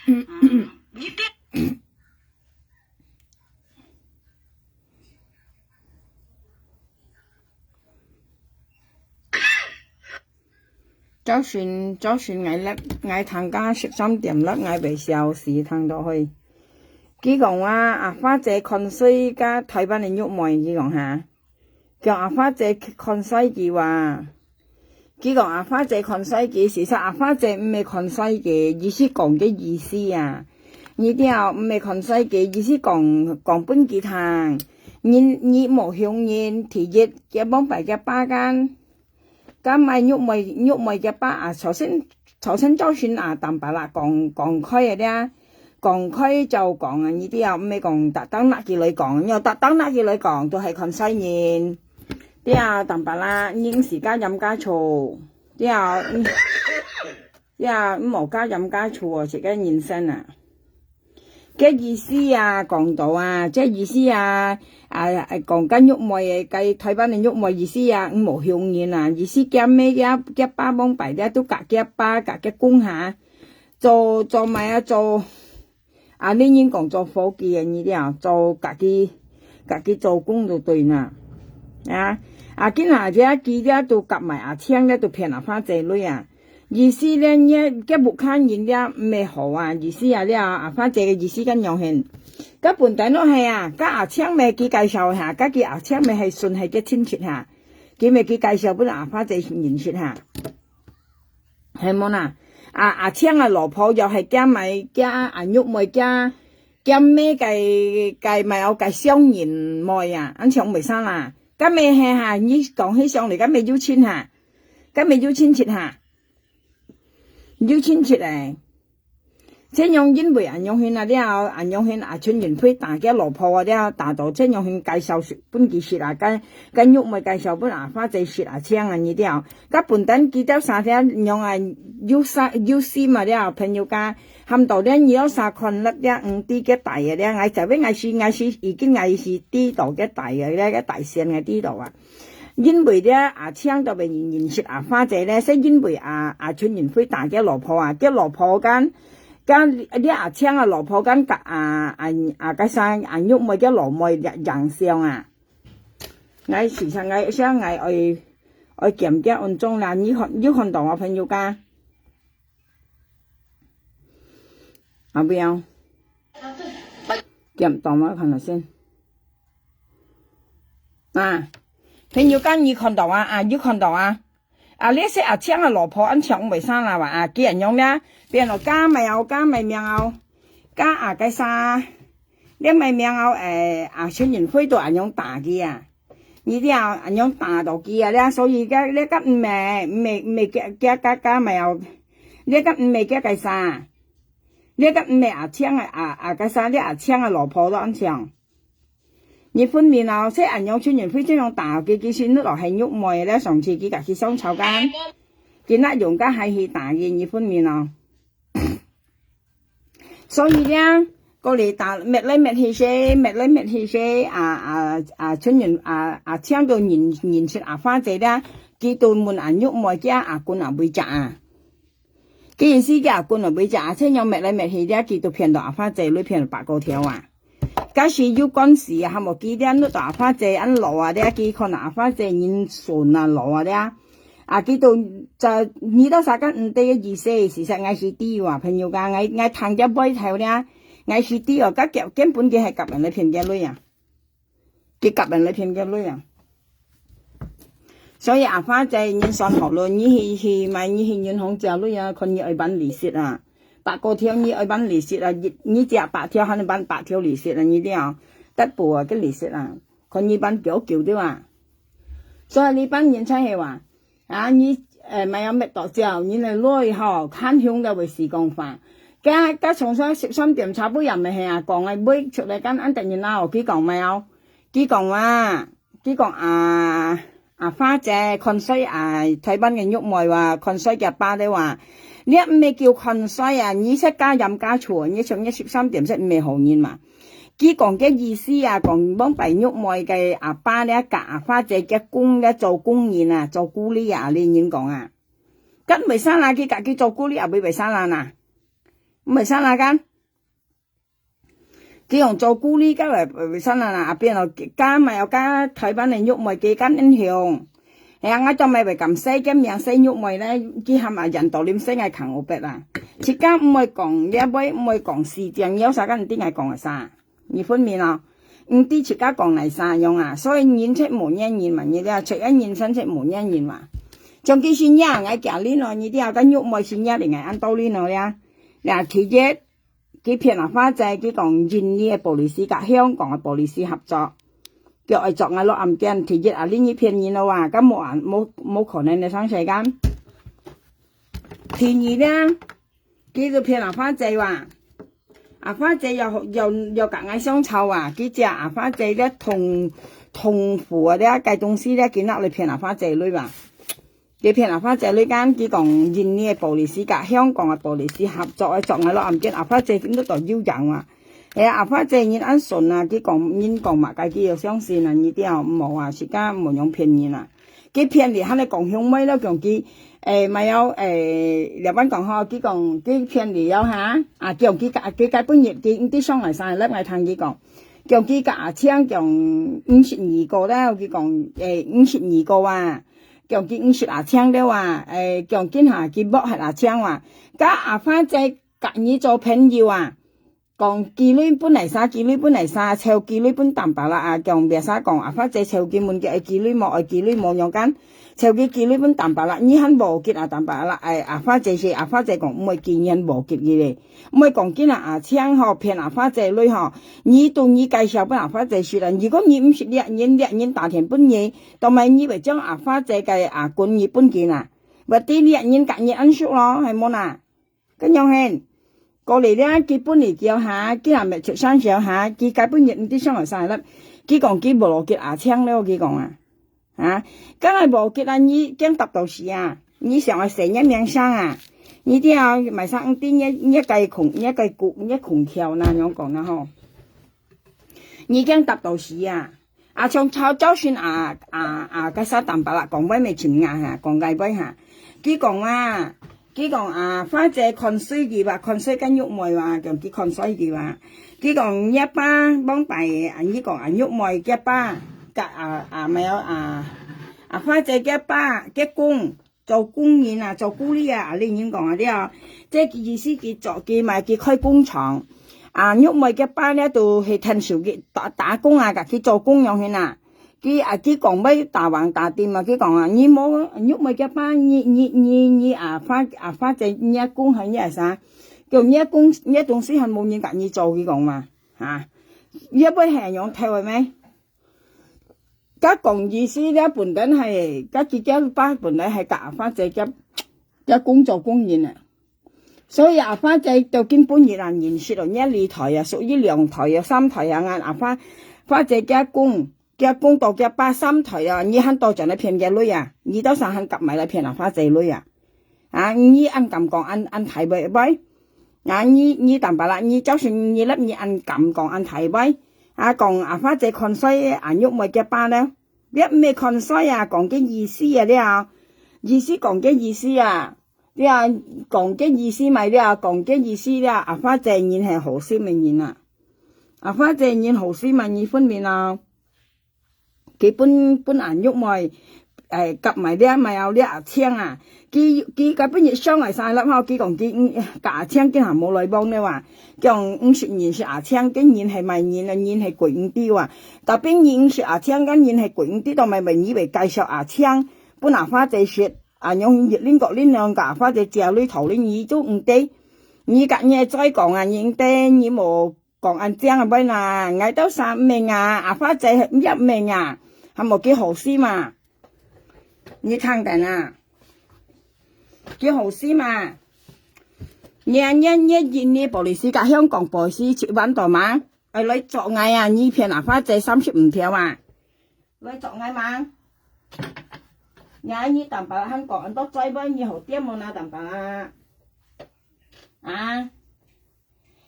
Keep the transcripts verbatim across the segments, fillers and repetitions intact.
你點早晨，早晨，𠊎咧，𠊎聽到十三點了，𠊎會笑死，聽到去。佢講話，阿花姐看衰个台灣个玉妹，佢講哈，叫阿花姐看衰佢哇。佢講阿花姐看衰佢，事實阿花姐毋係看衰佢，意思講个意思啊。你聽，毋係看衰佢，意思講，講分佢聽。你，你無凶人，第一，佢往擺个巴干。 該賣玉妹，玉妹个爸啊，頭先，頭先早晨啊，淡白啦，講，講開个咧，講開就講啊，你知啊，毋係講特登拿佢來講，若特登拿佢來講，都係看衰人。對啊，淡白啦，人自家飲家醋，對啊，嗯，對啊，毋好加飲家醋哦，自家人生啊。 个意思啊，講到啊，這意思啊，啊，啊，講个玉妹个，該台灣个玉妹意思啊，毋好凶人啊，意思佢姆，佢，佢爸往擺咧，都佮佢爸，佮佢公下，做，做麼啊，做，啊，你人講做伙計个，你了，做家己，家己做工就對啦。啊，啊，今下這佢這都佮埋阿青，這都騙阿花姐鐳啊。 意思咧，你个屋下人咧，毋係好啊，意思啊，了，阿花姐个意思恁樣形。該本底都係啊，該阿青姆佢介紹下，該佢阿青姆係算係个親戚下，佢姆佢介紹分阿花姐認識下，係無啦？啊，阿青个老婆又係佢姆，佢阿玉妹，佢，佢姆个，个姆个相認妹啊，恁樣毋會生啦。該姆係下，你講起上來，該姆有親下，該姆有親戚下。 有親戚欸。這樣因為恁樣形啊了，恁樣形啊，陳雲輝打佢老婆啊了，打到這樣形介紹分佢識啊，該，該玉妹介紹分阿花姐識啊，請啊，你了。該本等佢兜三條樣啊，有三，有四嘛了，朋友家，喊到了你有三看了了，嗯，知佢大个了，𠊎在位𠊎是，𠊎是，已經𠊎是知道佢大个了，佢大仙个知道啊。 因為咧，阿青都會認識阿花姐咧，係因為阿，阿陳雲輝打佢老婆啊，佢老婆跟，跟，這阿青个老婆跟佮阿，阿，阿个啥，阿玉妹个老妹影，影相啊。𠊎時常𠊎想𠊎愛，愛檢查安裝啦，你看，你看到無朋友家？後壁，檢到無？看下先。 啊，朋友間你看到啊，啊，有看到啊。啊，這係阿青个老婆，恁樣毋會生啦哇，啊，佢恁樣咧，變到加埋後，加埋名後，加啊个啥，這埋名後，誒，啊，陳雲輝都恁樣打佢啊。你知啊，恁樣打到佢啊，咧，所以這，這个毋係，毋係，毋係加，加，加，加埋後，這个毋係加个啥，這个毋係阿青个，啊，啊，个啥，這阿青个老婆咯，恁樣。 你分明哦，係恁樣陳雲輝這樣打佢，其實你落係玉妹咧，上次佢佮佢相吵間，佢那用个還去打佢，你分明哦。所以咧，過來打，搣來搣去些，搣來搣去些，啊，啊，啊，陳雲，啊，啊，青都認，認識阿花姐咧，佢都問阿玉妹，佢阿君啊，會食啊。 佢意思佢阿君啊，為隻阿青樣搣來搣去，這佢都騙到阿花姐，來騙到八個條啊。假使有官司啊，還無佢這，搿到阿花姐恁老啊，這佢看到阿花姐人順啊，老啊，這。啊，佢都在，你到啥个毋對个意思，事實𠊎是知哇，朋友家，𠊎，𠊎聽佢背頭這，𠊎是知哦，該根，根本佢係夾人來騙佢鐳啊。 佢夾人來騙佢鐳啊。所以阿花姐人算好咯，你去，去買，你去銀行借鐳啊，看你愛辦利息啊。八個條你愛辦利息啊，你，你借八條，還愛辦八條利息啊，你知啊？得補啊，个利息啊，看你辦幾久對吧？所以你辦人才係話， 啊，你，誒，買有搣到照，你來來吼，看凶个會死講法。該，該從上十三點差不多也毋係啊，講个尾出來，敢恁得人啊，佢講無？佢講啊，佢講啊，啊，花姐看衰啊，台灣个玉妹話，看衰佢爸个話，你毋係叫看衰啊，你識加鹽加醋，你從你十三點識毋係好人嘛？ 佢講个意思啊，講往擺玉妹个阿爸咧，佮阿花姐結婚咧，做工人啊，做苦力啊，你人講啊。敢會生啦，佢佮佢做苦力啊，會會生啦呐？毋會生啊間。佢用做孤立个，呃，生啊啦，啊變咯，加嘛要加台灣个玉妹，佢間英雄。哎呀，𠊎做咩會敢使个名使玉妹咧？佢喊啊，人道林使𠊎扛烏白啊。自家毋會講，也毋會，毋會講市政，有啥个你知𠊎講个啥？你分明哦。毋知自家講哪啥樣啊？所以人出無原人嘛，你了，出个人生出無原人嘛。像佢是若，𠊎驚你咯，你知啊，但玉妹是若，你愛安到你咯呀。那第一， 佢騙阿花姐，佢講印尼个police佮香港个police合作，叫愛捉𠊎落案件。第一啊，你你騙人咯啊，該無啊，無無可能个上世間。第二呢，佢就騙阿花姐哇，阿花姐要要要佮𠊎相吵啊，佢借阿花姐个通通貨个該東西咧，佢拿來騙阿花姐鐳哇。 佢騙阿花姐鐳間，佢講印尼个police佮香港个police合作个，捉𠊎落案件，阿花姐都都有影啊。哎呀，阿花姐人恁順啊，佢講人講麼个佢又相信啊，你知無啊？自家無用騙人啊。佢騙你，還來講兄妹咯，講佢，誒，乜有，誒，兩班講吼，佢講佢騙你了哈，啊，講佢佢佢本日佢毋知上來生，來𠊎聽佢講，講佢佮阿青講五十二個了，佢講，誒，五十二個啊。 講佢毋識阿青了啊，誒，講今下佢莫係阿青啊，該阿花姐佮你做朋友啊，講寄鐳分哪儕，寄鐳分哪儕，湊寄鐳分Tampalak啊，講biasa講阿花姐湊佢問佢愛寄鐳無，愛寄鐳無樣間，湊佢寄鐳分Tampalak，你還無急啊Tampalak，誒，阿花姐係阿花姐講毋會寄，你還無急佢咧。 毋會講今下阿青吼騙阿花姐鐳吼，你都你介紹分阿花姐識啦。如果你毋識這人，這人打電分你，到尾你會將阿花姐个阿君你分佢啦。Berarti這人佮你恁熟咯，係無啦？該樣係，過來了，佢分你叫下，佢還未出聲笑下，佢該本日毋知上來生啦。佢講佢無落去阿青了，佢講啊。 啊，該來無急啊，你驚答到死啊？你想愛洗你名聲啊？你知啊，買上你你你个空你个股你空調那樣講啦吼。你驚答到死啊？啊，像早早先啊啊啊，該啥Tampalak講話咩情啊哈，講該話哈，佢講啊， 佢講啊，花姐看衰佢吧，看衰該玉妹吧，講佢看衰佢吧。佢講若爸往擺，啊，你講啊，玉妹个爸，佮啊啊，無有啊，啊，花姐个爸，个公，做工人啊，做苦力啊，啊，你人講啊，了，這个意思佢做佢嘛，佢開工廠。啊，玉妹个爸呢，都係聽手機打打工啊，佮佢做工樣形啊。 佢啊，佢講愛打橫打直嘛，佢講啊，你無，玉妹个爸，你你你你啊，花啊花姐，你阿公還你阿啥？叫你阿公，你東西還無人佮你做，佢講嘛，哈？你愛係用偷个咩？該講意思，這本來係，該佢个爸本來係佮阿花姐个个工作工人啊。 所以阿花姐到今晡日啊，認識了，你二代啊，屬於兩代啊，三代啊，啊阿花花姐个公，个公到个爸三代啊，你還多轉來騙个鐳啊？你到時還夾埋來騙阿花姐鐳啊？啊，你恁敢講恁恁大會會？啊，你你Tampalak，你就算你粒你恁敢講恁大會？啊，講阿花姐看衰啊，玉妹个爸呢？你毋係看衰啊，講个意思啊了，意思講个意思啊。 你啊，講个意思嘛，你啊，講个意思，你啊，阿花姐人係好心个人啊。阿花姐人好心嘛，你分明啊。佢分分阿玉妹，誒，夾埋你啊，買有你阿青啊。佢佢該本日上來生粒吼，佢講佢嗯佮阿青今下無來往了啊。講毋識認識阿青，个人係麼人啊，人係鬼毋知啊。Tapi認識阿青，个人係鬼毋知，到尾尾你會介紹阿青，分阿花姐識。 啊，用一輪過輪兩个，阿花姐借鐳討你，你都毋得。你佮你个嘴講啊，你毋得，你無講恁正啊，會啦，𠊎兜儕毋明啊，阿花姐也毋明啊，還無幾好心嘛。你聽等啊，幾好心嘛。你你你印尼police佮香港police一萬多嘛，愛來捉𠊎啊，你騙阿花姐三十五條啊。 來捉𠊎嘛？你你Tampalak還講恁多嘴巴，你好點無啦Tampalak？啊？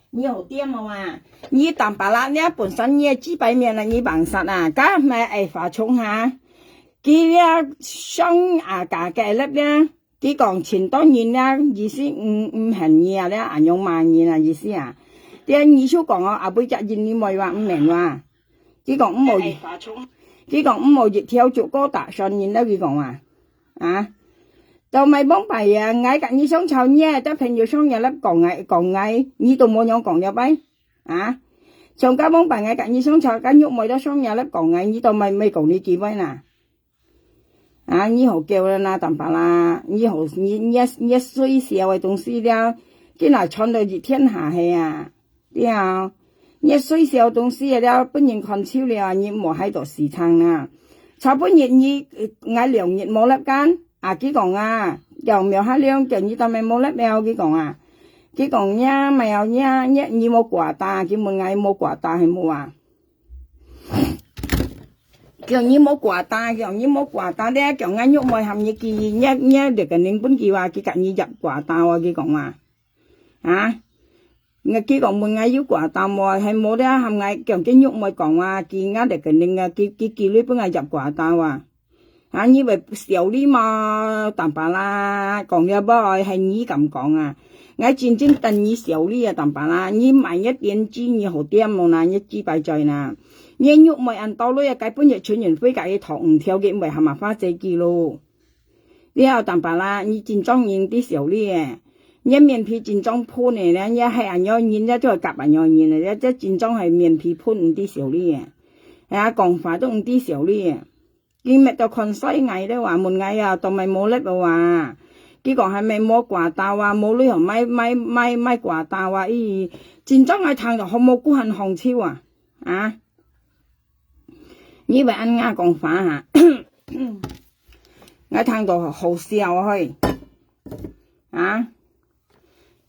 你好點無啊？你Tampalak，你本身你个幾百面啊，你bằng殺啊，該麼个愛罰重哈？佢這上啊，加个粒呢？佢講尋到人了，意思毋，毋恨你啊，了恁樣罵人啊，意思啊。這你就講哦，阿妹隻印尼妹話毋明話。佢講毋好，佢講毋好一條竹篙打雙人了，佢講啊。啊，都毋係幫白啊，𠊎佮你相吵，你个朋友相吵了講𠊎，講𠊎，你都無樣講了擺。啊，像該幫白𠊎佮你相吵，該玉妹都相吵了講𠊎，你都毋係，毋係講你機會啦。 啊，你好叫了啦，Tampalak啦，你好，你，你，你衰小个東西了，今仔傳到一天下去啊，對啊，你衰小个東西了，分人看笑了啊，你莫害到市場啊。昨晡日你，呃，𠊎兩日無落間，啊，佢講啊，叫苗下亮，叫你當面無落了，佢講啊，佢講你啊，毋係哦，你啊，你，你無quota，佢問𠊎無quota係無啊？ 叫你無quota，叫你無quota，你講𠊎玉妹喊你寄，你，你rekening分佢啊，佢佮你入quota啊，佢講啊。啊？𠊎，佢講問𠊎有quota無，係無咧，喊𠊎講佢玉妹講啊，寄𠊎rekening啊，佢，佢寄鐳分𠊎入quota啊。 啊，你會小氣嘛，Tampalak啦，講了無，係你敢講啊？𠊎真正等你小氣啊，Tampalak啦，你買一點雞，你好點無啦，你幾百嘴啦。你玉妹恁多鐳啊，該本日全運費該一套五條个，毋會喊麻花姐寄咯。了，Tampalak啦，你真正人知小氣个，你面皮真正噴个咧，你係恁樣人，你就會夾恁樣人个，這，這真正係面皮噴，毋知小氣个。哎呀，講話都毋知小氣个。 佢搣到看衰𠊎了啊，問𠊎啊，當面無力了啊。佢講係毋係無quota啊，無鐳好買，買，買，買quota啊，咦，真正𠊎聽到好無辜還好笑啊，啊？你會恁樣講話哈？𠊎聽到好笑啊，嘿。啊？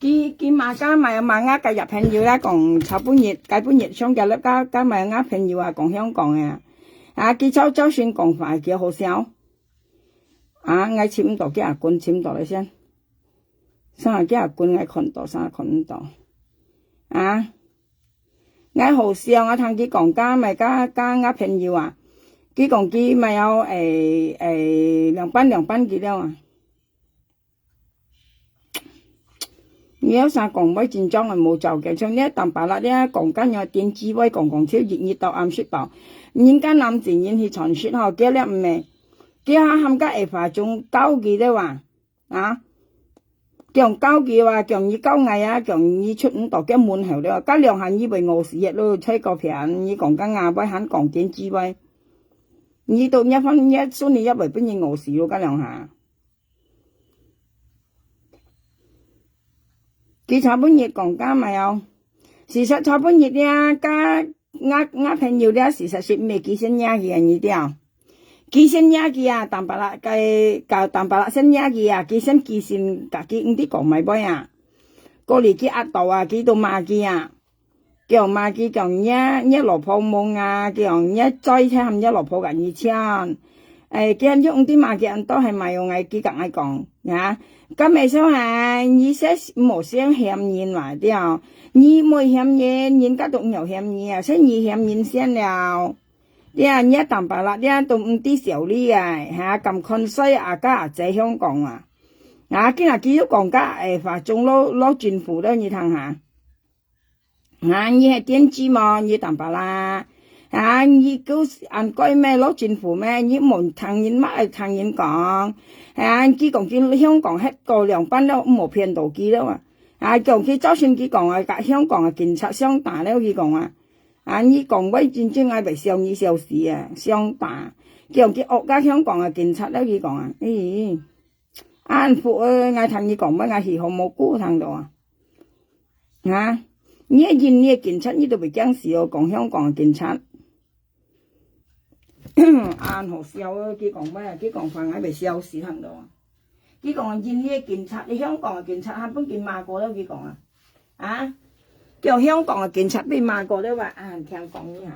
佢，佢罵，罵，罵𠊎个朋友啦，講昨晡日，該晡日上架了，佮，佮罵𠊎朋友啊，講香港个。啊，佢朝，朝晨講話，佢好笑。啊，𠊎尋毋到，佢阿君尋到了先。啥，佢阿君𠊎看到，啥看毋到。啊，𠊎好笑，𠊎聽佢講，佮罵，佮，佮𠊎朋友啊，佢講佢罵要，誒，誒，兩班，兩班佢了啊。 你有啥講話真正个無照个，像你Tampalak，你講恁樣點雞話講講笑，一日到暗食飽。人家男子人去傳食吼，佢了毋係，佢還喊个Eva中教佢了哇，啊？講教佢哇，講你教𠊎啊，講你出毋到个門口了，該兩下你會餓死个咯，吹個片，你講个𠊎會還講點雞話，你都一番，你孫女也會分你餓死咯，該兩下。 佢昨晡日講个麼个哦？事實昨晡日咧，佮𠊎，𠊎朋友咧，事實係毋係佢先惹佢啊，你知哦？佢先惹佢啊，Tampalak个，佮Tampalak先惹佢啊，佢先寄信，佮佢毋知講麼个啊。過來佢壓到啊，佢都罵佢啊。 講罵佢講若，若老婆無啊，佢講若嘴才喊若老婆佮你搶。誒，佢喊用毋知罵佢恁多，係罵用𠊎，佢佮𠊎講，啊，該麼个時候啊，你先無先嫌人嘛，對哦。你無嫌人，人家都毋有嫌你啊，係你嫌人先了。對啊，若Tampalak，你都毋知小理啊，哈，敢看衰啊，佮阿姐香港啊。啊，今日佢又講佮，誒，華中老，老政府了，你聽下。 啊，你係電視無？你Tampalak啦。啊，你个恁該咩老政府咩？你無聽人罵，愛聽人講。啊，佢講佢香港歇過兩班了，無騙到佢了啊。啊，講佢早晨佢講啊，佮香港个警察相打了，佢講啊。啊，你講話真正愛會笑你笑死啊，相打。講佢惡佮香港个警察了，佢講啊。咦，恁苦呃，𠊎聽你講話，𠊎氣好無辜聽到啊。 啊，你个印尼个警察，你都會驚死哦，講香港个警察。恁好笑哦，佢講話，佢講話，𠊎會笑死聽到啊。佢講印尼个警察，你香港个警察，還分佢罵過了，佢講啊。啊，叫香港个警察被罵過了吧？啊，聽講一下。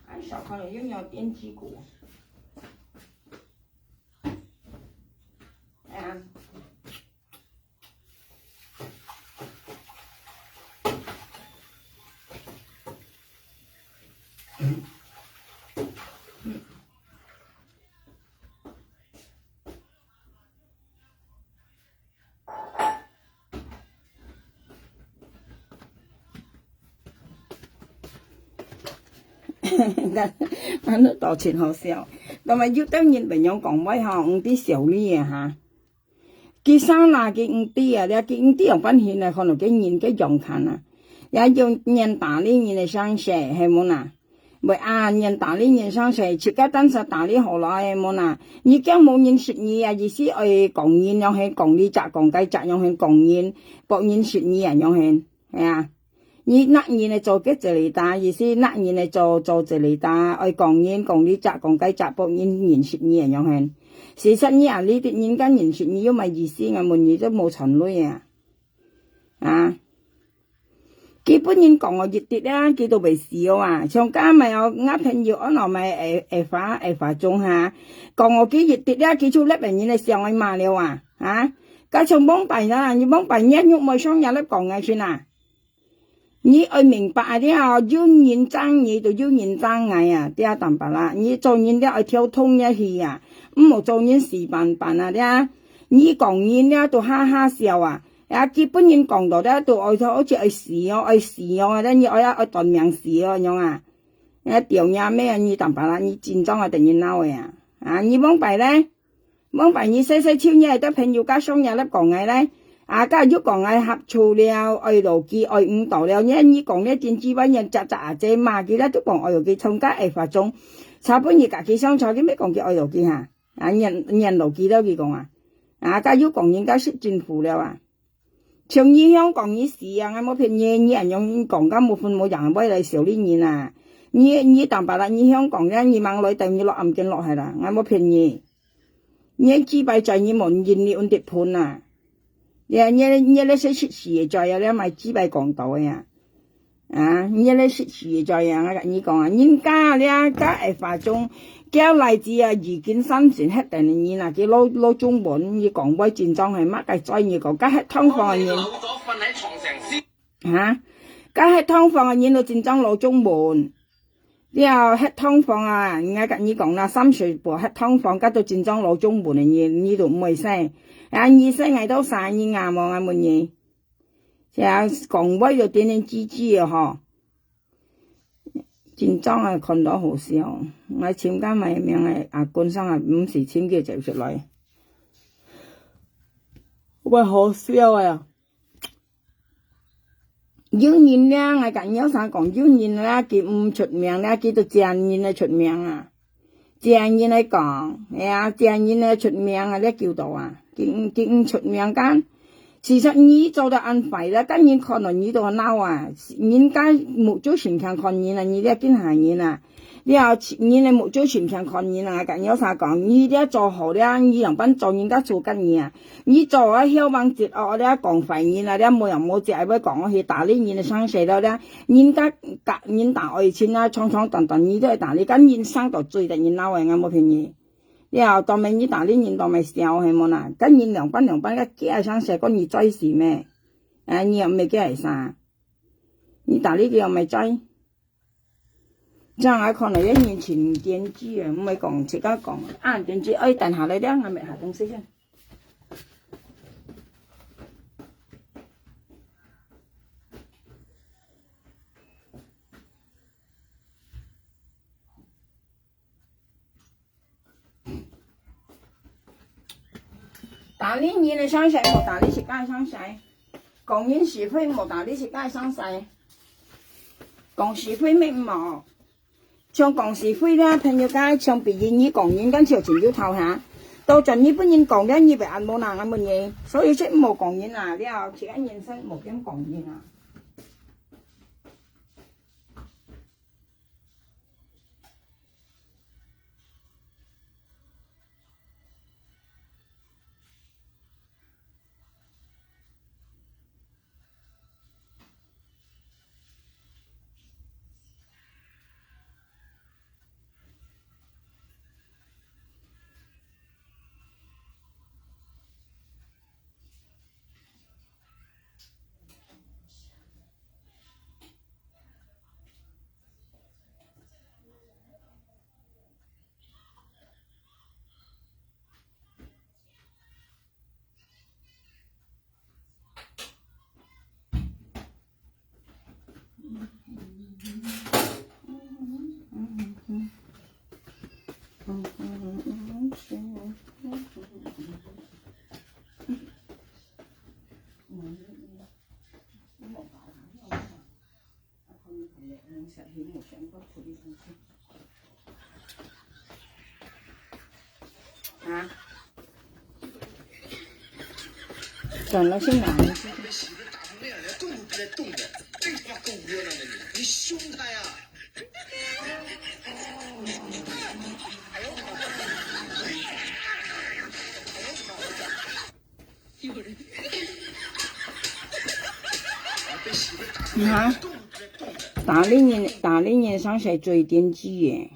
哎，小朋友又要电击鼓。恁樣都真好笑。同埋有兜人會樣講話吼，毋知笑你啊哈。佢生啦，佢毋知啊，了佢毋知樣般形來看到个人个樣看啊，也有年打理人个上司，係無啦？ 會啊，人打理人上司，自家單儕打理好來个無啦。你驚無人識你啊，意思愛講人樣形講你隻，講該隻樣形講人，博人識你啊樣形，係啊。你拿人來做个這類打，意思拿人來做，做這類打，愛講人，講你隻，講該隻，博人認識你啊樣形。事實你啊，你得人家認識你，又麼意思啊？問你都無存類啊。啊？ 佢分人講哦，一滴啊，佢都會笑啊。像今日哦，吾朋友安到麼个Eva，Eva中哈，講哦，佢一滴啊，佢就立人个相愛罵了啊，啊！該像往擺啦，你往擺你又莫上也立講个先啊。你愛明白啊，了，有人爭你，就有人爭𠊎啊，這坦白啦。你做人了愛跳通了去啊，毋好做人死板板啊，了。你講人了，都哈哈笑啊。 啊，佢分人講到了，都愛好似愛死哦，愛死哦，啊，你愛啊，愛斷命死哦，恁樣啊。啊，吊你阿姆啊，你坦白啦，你真正啊，等於鬧个啊。啊，你往擺咧？往擺你細細就你个朋友家上也來講𠊎咧？啊，家又講𠊎合厝了，愛落去，愛毋到了，你，你講你真智慧，你隻隻阿姐罵佢啦，都講愛落去，從家愛發中，差不多你家己上車，佢乜講佢愛落去哈？啊，念，念落去了，佢講啊。啊，家又講人家食政府了啊。 像你香港你死啊，𠊎無騙你，你恁樣講，敢無份無樣，會來笑你人啊。你，你坦白啦，你香港咧，你吂來等你落暗間落去啦，𠊎無騙你。你幾擺在你無人你穩得噴啊。你，你，你咧食食屎个在啊，你買幾擺講到个啊。 啊，你咧食屎个在啊，𠊎甲你講啊，人家咧，家个發中，叫來子啊，二斤三斤，核等你啦，佢老，老中文，你講話真正係麼个在你講，家核通房个人，哈？家核通房个人都真正老中文。了，核通房啊，𠊎甲你講啦，三歲半核通房，家都真正老中文个人，你都毋會使。啊，你使𠊎到啥人啊？無，𠊎問你。 這講話就點點吱吱个吼。真正啊，看到好笑。𠊎尋个麼个名个阿君上啊，毋使尋佢走出來。會好笑啊！有人咧，𠊎甲你有啥講，有人咧，佢毋出名咧，佢就借人來出名啊。 借人來講，哎呀，借人來出名啊，你救到啊，佢，佢毋出名干。其實你做到恁壞了，但人看到你都惱啊，人家目珠神經看人啊，你這經下人啊，了人个目珠神經看人啊，甲你有啥講，你這做好了，你樣般做人家做甲你啊，你做啊囂張節惡了，講壞人啊，了無樣無跡，會講去打理人个上勢了，了人家甲人打愛情啊，長長短短，你都會打理，甲人生到最得人惱个，𠊎無騙你。 了，當面你打理人當面笑係無啦？甲人兩班兩班个，驚生事，講你嘴死咩？啊，你又毋係驚係啥？你打理佢又毋係嘴？這樣啊，看來个人情癲子啊，毋係講自家講，啊，癲子，哎，等下來了，𠊎咪下東西先。 打理人个上勢，莫打理自家个上勢。講人是非，莫打理自家个上勢。講是非咩毋好？像講是非啦，朋友家，像別人你講人，敢笑真有頭哈？到轉你分人講了，你會恁無能，恁無人。所以說毋好講人啊，了，自家人生莫變講人啊。啊？转了先拿。你看，打理人，打理人生是最点子耶。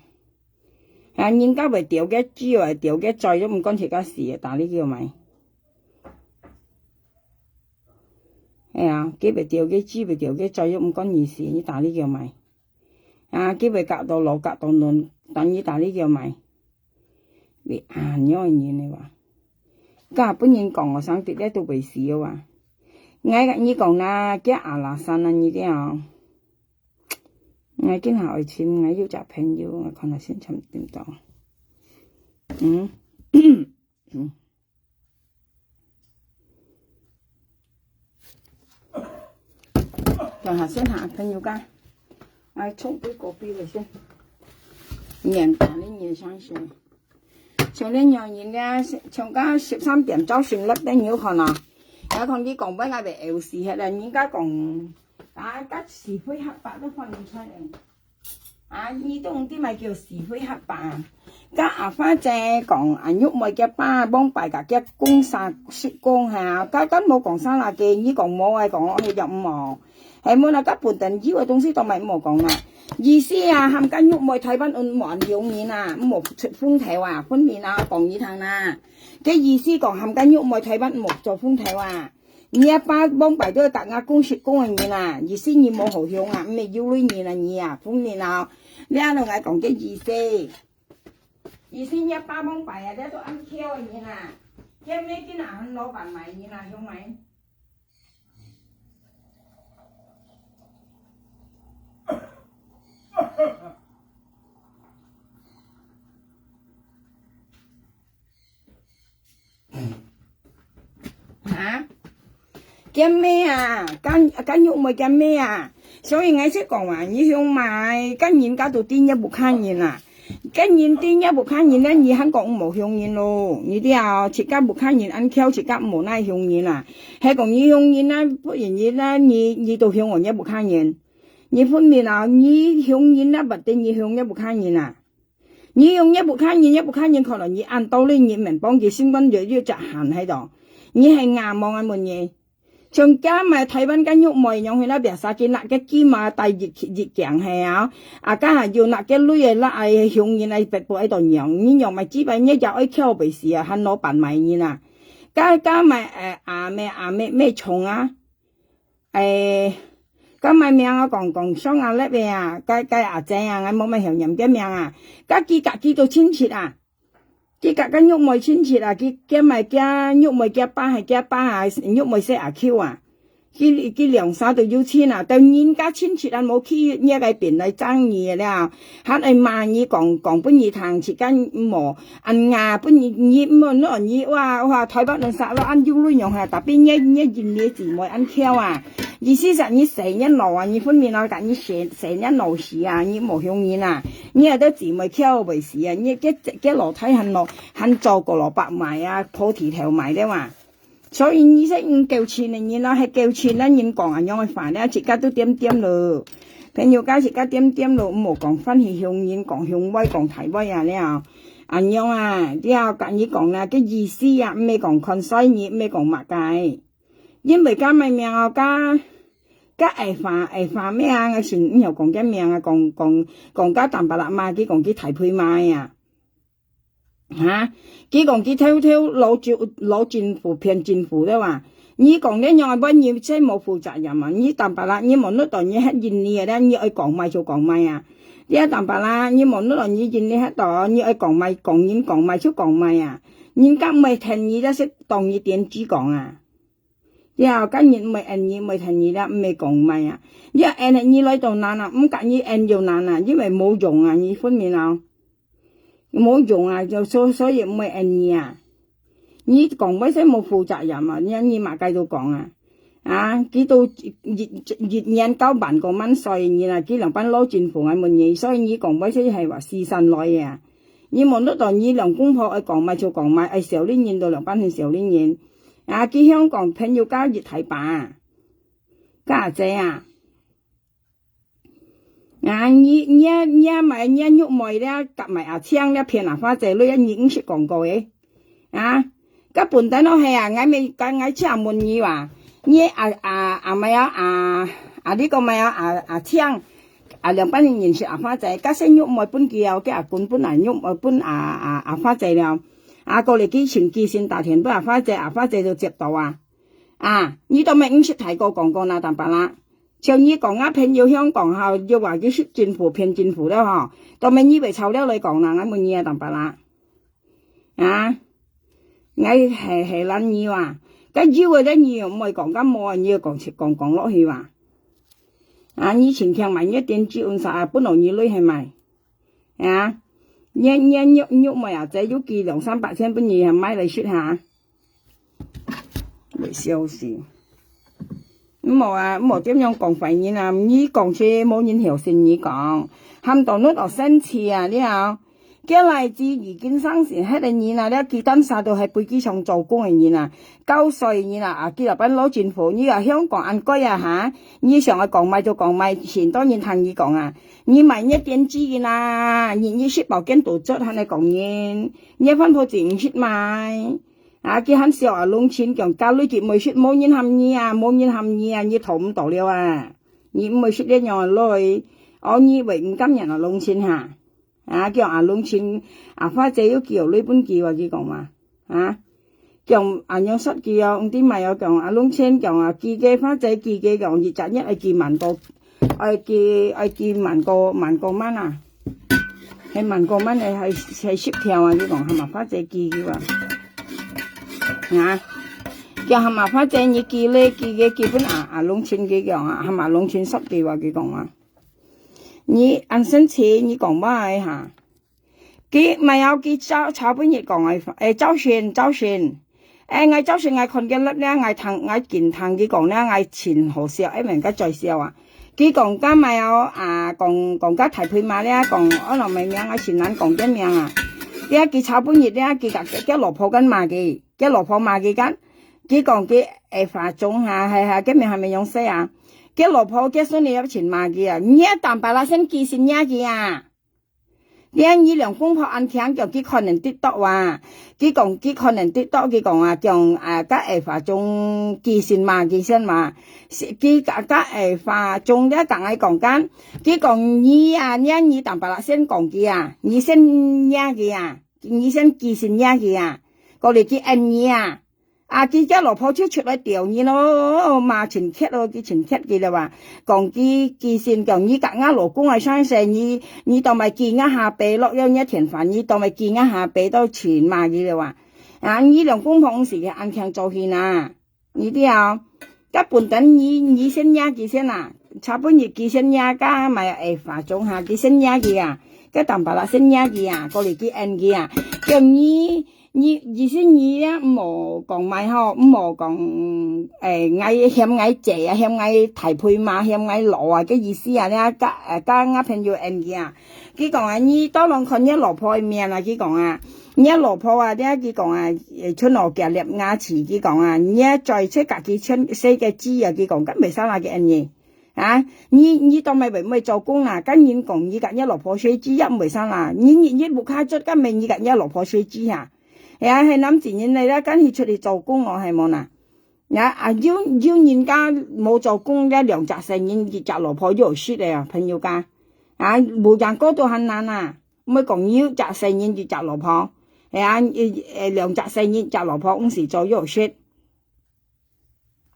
啊，人家會掉个酒啊，掉个醉都毋管自家死，打理佢个咩？哎呀，佢會掉个酒，會掉个醉都毋管你死，你打理佢个咩？啊，佢會隔到老，隔到嫩，但你打理佢个咩？你恁樣个人个哇！ 該分人講學生直接都會死啊！𠊎甲你講啦，佢阿拉山啊，你了。𠊎今下愛尋，𠊎有隻朋友，𠊎看下先尋得到。嗯，嗯。等下先哈，朋友家，𠊎沖杯咖啡來先。年打理人生先。 像恁樣人咧，像到十三點鐘先落等有可能。也同你講，尾𠊎會枵死忒啦。人家講，啊，甲是非黑白都分毋出來。啊，你都毋知麼个叫是非黑白啊？甲阿花姐講，啊，玉妹个爸往擺甲个公三十公哈，甲，甲無講啥啦个，你講無愛講，我就毋好。 係無啦，甲本等有个東西都莫莫講啊。意思啊，喊甲玉妹台灣人無恁凶人啊，莫出風頭啊，分明啊，講你聽啊。个意思講，喊甲玉妹台灣莫做風頭啊。你阿爸往擺都逐家公事公个人啊，意思你無好凶啊，毋係有類人啊，你啊，分明啊。你安到𠊎講个意思。意思你阿爸往擺啊，你都恁巧个人啊，今日今日喊老闆買人啊，凶買。 哈？驚咩啊？驚，驚玉妹驚咩啊？所以𠊎識講啊，你凶買，驚人家都知你屋下人啊。 該人知若屋下人咧，你還講無凶人咯？你知啊，自家屋下人恁巧，自家無哪凶人啊。係講你凶人啊，不然你咧，你，你都凶哦，若屋下人。你分明啊，你凶人啊，毋得你凶若屋下人啊。你凶若屋下人，若屋下人可能你恁多咧，你免幫佢，心肝有，有隻痕喺度。你係硬望啊，問你。 像該賣台灣个玉妹樣，去那邊殺雞，拿个雞嘛，帶一，一gang係啊。啊，該下又拿个鐳个，那愛雄人愛白布愛到娘，你娘賣雞排，你也愛巧背時啊，喊老闆賣人啊。該，該賣，呃，阿妹，阿妹，妹蟲啊，誒，該賣名啊，講，講上啊，那邊啊，該，該阿姐啊，𠊎無乜曉念个名啊。該佢，該佢都親戚啊。 佢甲个玉妹親戚啊，佢，佢賣佢玉妹佢爸，係佢爸啊，玉妹細阿舅啊。佢，佢兩儕都有親啊，但人家親戚啊，無去若个邊來爭你了，還愛罵你講，講分你聽，自家無恁啊，分你，你無，你，你，哇，哇，台北人殺了，恁有鐳樣哈，tapi若，若人你姊妹恁巧啊，意思係你細若老啊，你分明啊，甲你細，細若老時啊，你無雄人啊。 你个姊妹巧會死啊！你个，个老弟還老，還做過老伯賣啊，菩提頭賣了嘛。所以你這種糾纏个人啊，係糾纏个人講恁樣个話咧，自家都恬恬咯。朋友家自家恬恬咯，毋好講翻去雄人，講雄威，講大威啊了。恁樣啊，了甲你講啦，个意思啊，毋係講看衰你，毋係講麼个。因為甲賣名哦，甲 該矮花，矮花咩啊？𠊎先毋曉講个名啊，講，講，講甲淡白啦嘛，佢講佢大肥媽啊。哈？佢講佢偷偷老政，老政府騙政府了啊。你講恁樣，萬一真無負責任啊！你淡白啦，你無弄到你遐印尼个咧，你愛講賣就講賣啊！你愛淡白啦，你無弄到你印尼遐度，你愛講賣，講人講賣就講賣啊！人家毋會聽你，但是當你點子講啊！ 了，甲人毋會應你，毋會聽你了，毋會講麼啊。你愛應你來到難啊，毋甲你應又難啊，因為無用啊，你分明啊。無用啊，就所，所以毋會應你啊。你講話先無負責任啊，你，你麼个都講啊。啊，佢都一，一，一年交萬過萬歲个人啊，佢仰般摎政府𠊎問你，所以你講話就係話四散來个啊。你問得到你兩公婆愛講麼就講麼，愛少年人都仰般係少年人。啊，佢香港朋友加一大把啊，家姐啊。 啊，你，你，你買，你玉妹了，佮買阿青了，騙阿花姐，你，你毋識講過个？啊，該本等都係啊，𠊎咪，𠊎，𠊎正問你哇，你啊，啊，啊，買啊，啊，啊，你講買啊，啊，阿青，啊，兩班人認識阿花姐，該先玉妹分佢哦，該阿君分啊，玉妹分啊，啊，阿花姐了。啊，過來佢請佢先打電話分阿花姐，阿花姐就接到啊。啊，你都毋識大哥講過那淡白啦。 像你講啊，朋友香港吼，又話佢識政府騙政府了吼，到尾你會抄了來講啦，𠊎問你啊，淡白啦。啊，𠊎係，係懶你哇，該有个咧你又毋會講，該無个你又講，講，講落去哇。啊，你前天買你電子溫室啊，本來你鐳係買。啊，你，你玉，玉妹啊，這有寄兩三百千分你，買來食下。 會笑死。毋好啊，毋好點樣講壞人啊！你講係無人曉信你講，喊到你都生氣啊了。叫來自已經生性核个人啊，了雞蛋沙都係飛機上做工个人啊，交稅个人啊，啊，佢老闆老政府，你啊香港恁貴啊哈！你想愛講賣就講賣，先多人聽你講啊！你賣你電子煙啊，你，你食包間都做，還來講人，你番婆子毋識賣。 啊，佢喊小阿龍親講，家裡佢毋會食，無人喊你啊，無人喊你啊，你討毋到了啊。你毋會食這樣个鐳，哦，你會毋甘願阿龍親哈？啊，講阿龍親，阿花姐有寄鐳分佢話，佢講嘛，啊，講阿娘說佢哦，毋知買哦，講阿龍親講啊，寄个花姐寄个講，一隻月愛寄萬個，愛寄，愛寄萬個，萬個萬啊。 係萬個萬个，係，係十條啊！佢講，喊阿花姐寄佢啊。啊，叫喊阿花姐你寄咧，寄个寄分阿，阿龍親佢講啊，喊阿龍親收佢話佢講啊。你恁生氣，你講話个哈？佢，買有佢早，早半日講个，誒，早晨，早晨。 誒，𠊎朝晨𠊎看見粒咧，𠊎聽，𠊎緊聽佢講咧，𠊎盡好笑，誒，毋該再笑啊。佢講該麼哦，啊，講，講該大肥媽咧，講，哦，老妹名，𠊎盡難講个名啊。咧，佢早半日咧，佢佮，佢老婆跟罵佢，佢老婆罵佢跟，佢講佢，誒，化妝哈，係，係，該名還沒用死啊。佢老婆，佢孫女也盡罵佢啊，你也當把他先寄信惹佢啊。 連你兩公婆恁聽講，佢可能得到啊。佢講，佢可能得到，佢講啊，講啊，該會化妝寄信嘛，寄信嘛。佢該，該會化妝咧，同𠊎講緊。佢講你啊，你，你當把先講佢啊，你先惹佢啊，你先寄信惹佢啊，過來佢應你啊。 啊，佢个老婆就出來釣你咯，罵盡刻咯，佢盡刻佢了哇。講佢，佢先講你佮吾老公啊相勢，你，你當買寄吾下背落，要你天煩，你當買寄吾下背到盡罵佢了哇。啊，你兩公婆毋係恁聽做戲哪，你知啊？該本等你，你先惹佢先啊，差不多佢先惹，該買會化妝哈，佢先惹佢啊，該當把啦先惹佢啊，過來佢應佢啊，叫你 你，意思你啊，毋好講麼吼，毋好講，誒，𠊎嫌𠊎姐啊，嫌𠊎大肥媽，嫌𠊎老啊，个意思啊，你啊，佮，誒，佮吾朋友應佢啊。佢講啊，你多人看你老婆个面啊，佢講啊，你老婆啊，你啊，佢講啊，誒，伸到佢个牙齒，佢講啊，你啊，再出家己伸細个指啊，佢講，該袂使啦，佢應你。 啊，你，你當買會毋會做工啦？該人講你佮你老婆細子也毋會生啦。你日日屋下做，該毋係你佮你老婆細子哈？哎呀，係男子人來啦，該去出去做工哦，係無啦？呀，啊，有，有人家無做工，這兩隻細人，一隻老婆又有食个啊，朋友家。啊，無人過都還難啊，毋好講有隻細人，一隻老婆。哎呀，一，誒，兩隻細人，一隻老婆，毋使做又有食。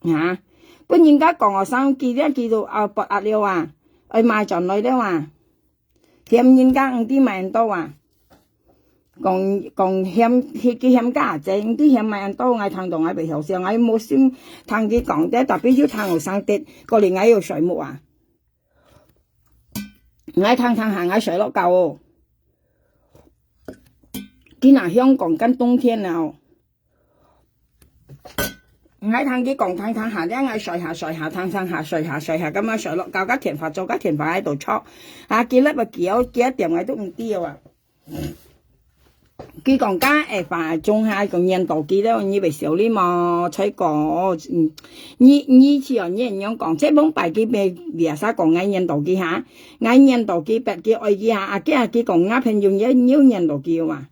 啊，分人家講學生寄了寄到啊，發達了啊，愛賣轉來了啊，嫌人家毋知賣恁多啊。講，講嫌，佢，佢嫌價錢，毋知嫌賣恁多，𠊎聽到𠊎袂曉笑，𠊎無心聽佢講，這tapi又聽學生跌，過來𠊎又睡目啊。𠊎聽聽下，𠊎睡落覺哦。佢那香港跟冬天了哦。𠊎聽佢講，聽聽下，了𠊎睡下睡下，聽聽下睡下睡下，感覺睡落覺，該電話做，該電話在該度吵。啊，佢禮拜幾多，幾多點𠊎都毋知啊。佢講該下發中下講念到佢了，你會笑你無？才講，嗯，你，你去哦，你恁樣講，這幫擺佢袂，biasa講𠊎念到佢哈，𠊎念到佢，別佢愛佢哈，啊，佢啊，佢講吾朋友也，也念到佢哇。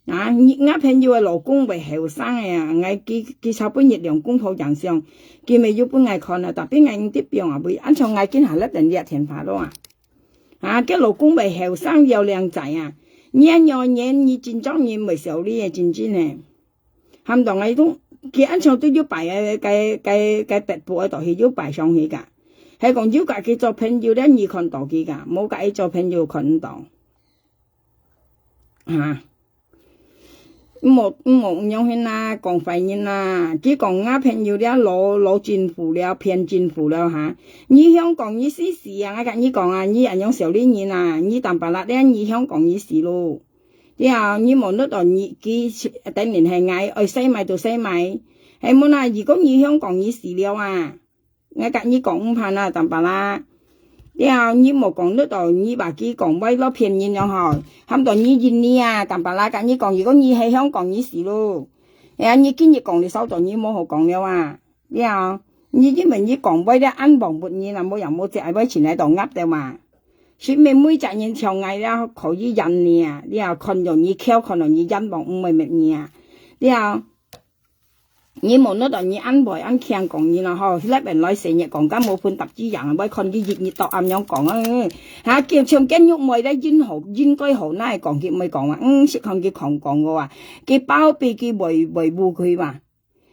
啊，你，吾朋友个老公會後生个啊，𠊎佢，佢差分月亮公婆樣相，佢乜有分𠊎看啊，tapi𠊎毋得放啊，會，恁樣𠊎今下擸等這電話咯啊。啊，佢老公會後生有靚仔啊，你恁樣年，你真正人會笑你个，真真个。喊到𠊎都，佢恁樣都有擺个，該，該，該Facebook个東西有擺上去个。係講有佮佢做朋友了，你看到佢个，無佮佢做朋友看毋到。啊。 毋好，毋好恁樣形啊，講壞人啊！佢講吾朋友了老，老政府了，騙政府了哈！你香港你死死啊！𠊎佮你講啊，你恁樣笑你人啊，你Tampalak了，你香港你死咯！了，你無落到你，佢，等於係𠊎愛洗埋就洗埋。係無啦，如果你香港你死了啊！ 𠊎佮你講毋怕啦，Tampalak。了，你莫講落到你話佢講話咯，騙人樣吼，喊到你認你啊，Tampalak，佮你講，如果你係香港，你死咯。哎呀，你今日講你燒到你無好講了啊。了，你因為你講話了，恁忘本人啊，無樣無節，愛會前來到鴨的嘛。是毋係每隻人像𠊎了，可以認你啊？了，看到你巧，看到你眼望，毋會滅你啊。了， 你無弄到你恁會恁強講你啦吼，那邊來細日講，敢無分搭子樣，會看佢日日到暗樣講啊。哈，叫像見玉妹咧，應好，應該好，哪會講佢毋會講啊？嗯，識看佢狂講个啊，佢包庇佢維，維護佢嘛。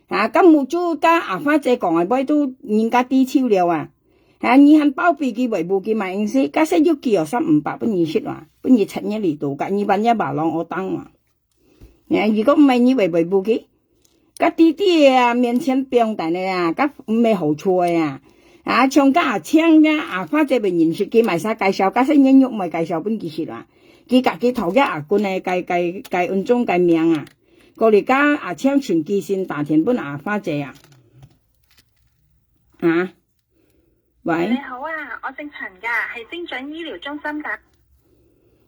哈，敢無就甲阿花姐講个，會都人家知手了啊。哈，你還包庇佢維護佢嘛，應是，假使有幾哦，三五百分你食啊，分你七日裡肚，甲你半夜白狼我當啊。 哎，如果毋係你會，會無去？甲弟弟啊，面前放等个啊，甲毋係好處个啊。啊，像甲阿青啊，阿花姐會認識佢，買啥介紹，甲細人肉毋會介紹分佢識啊。佢家己頭家阿君个，該，該，該恩宗个名啊。過來甲阿青尋佢先打電分阿花姐啊。啊？喂？你好啊，我姓陳㗎，係精準醫療中心打。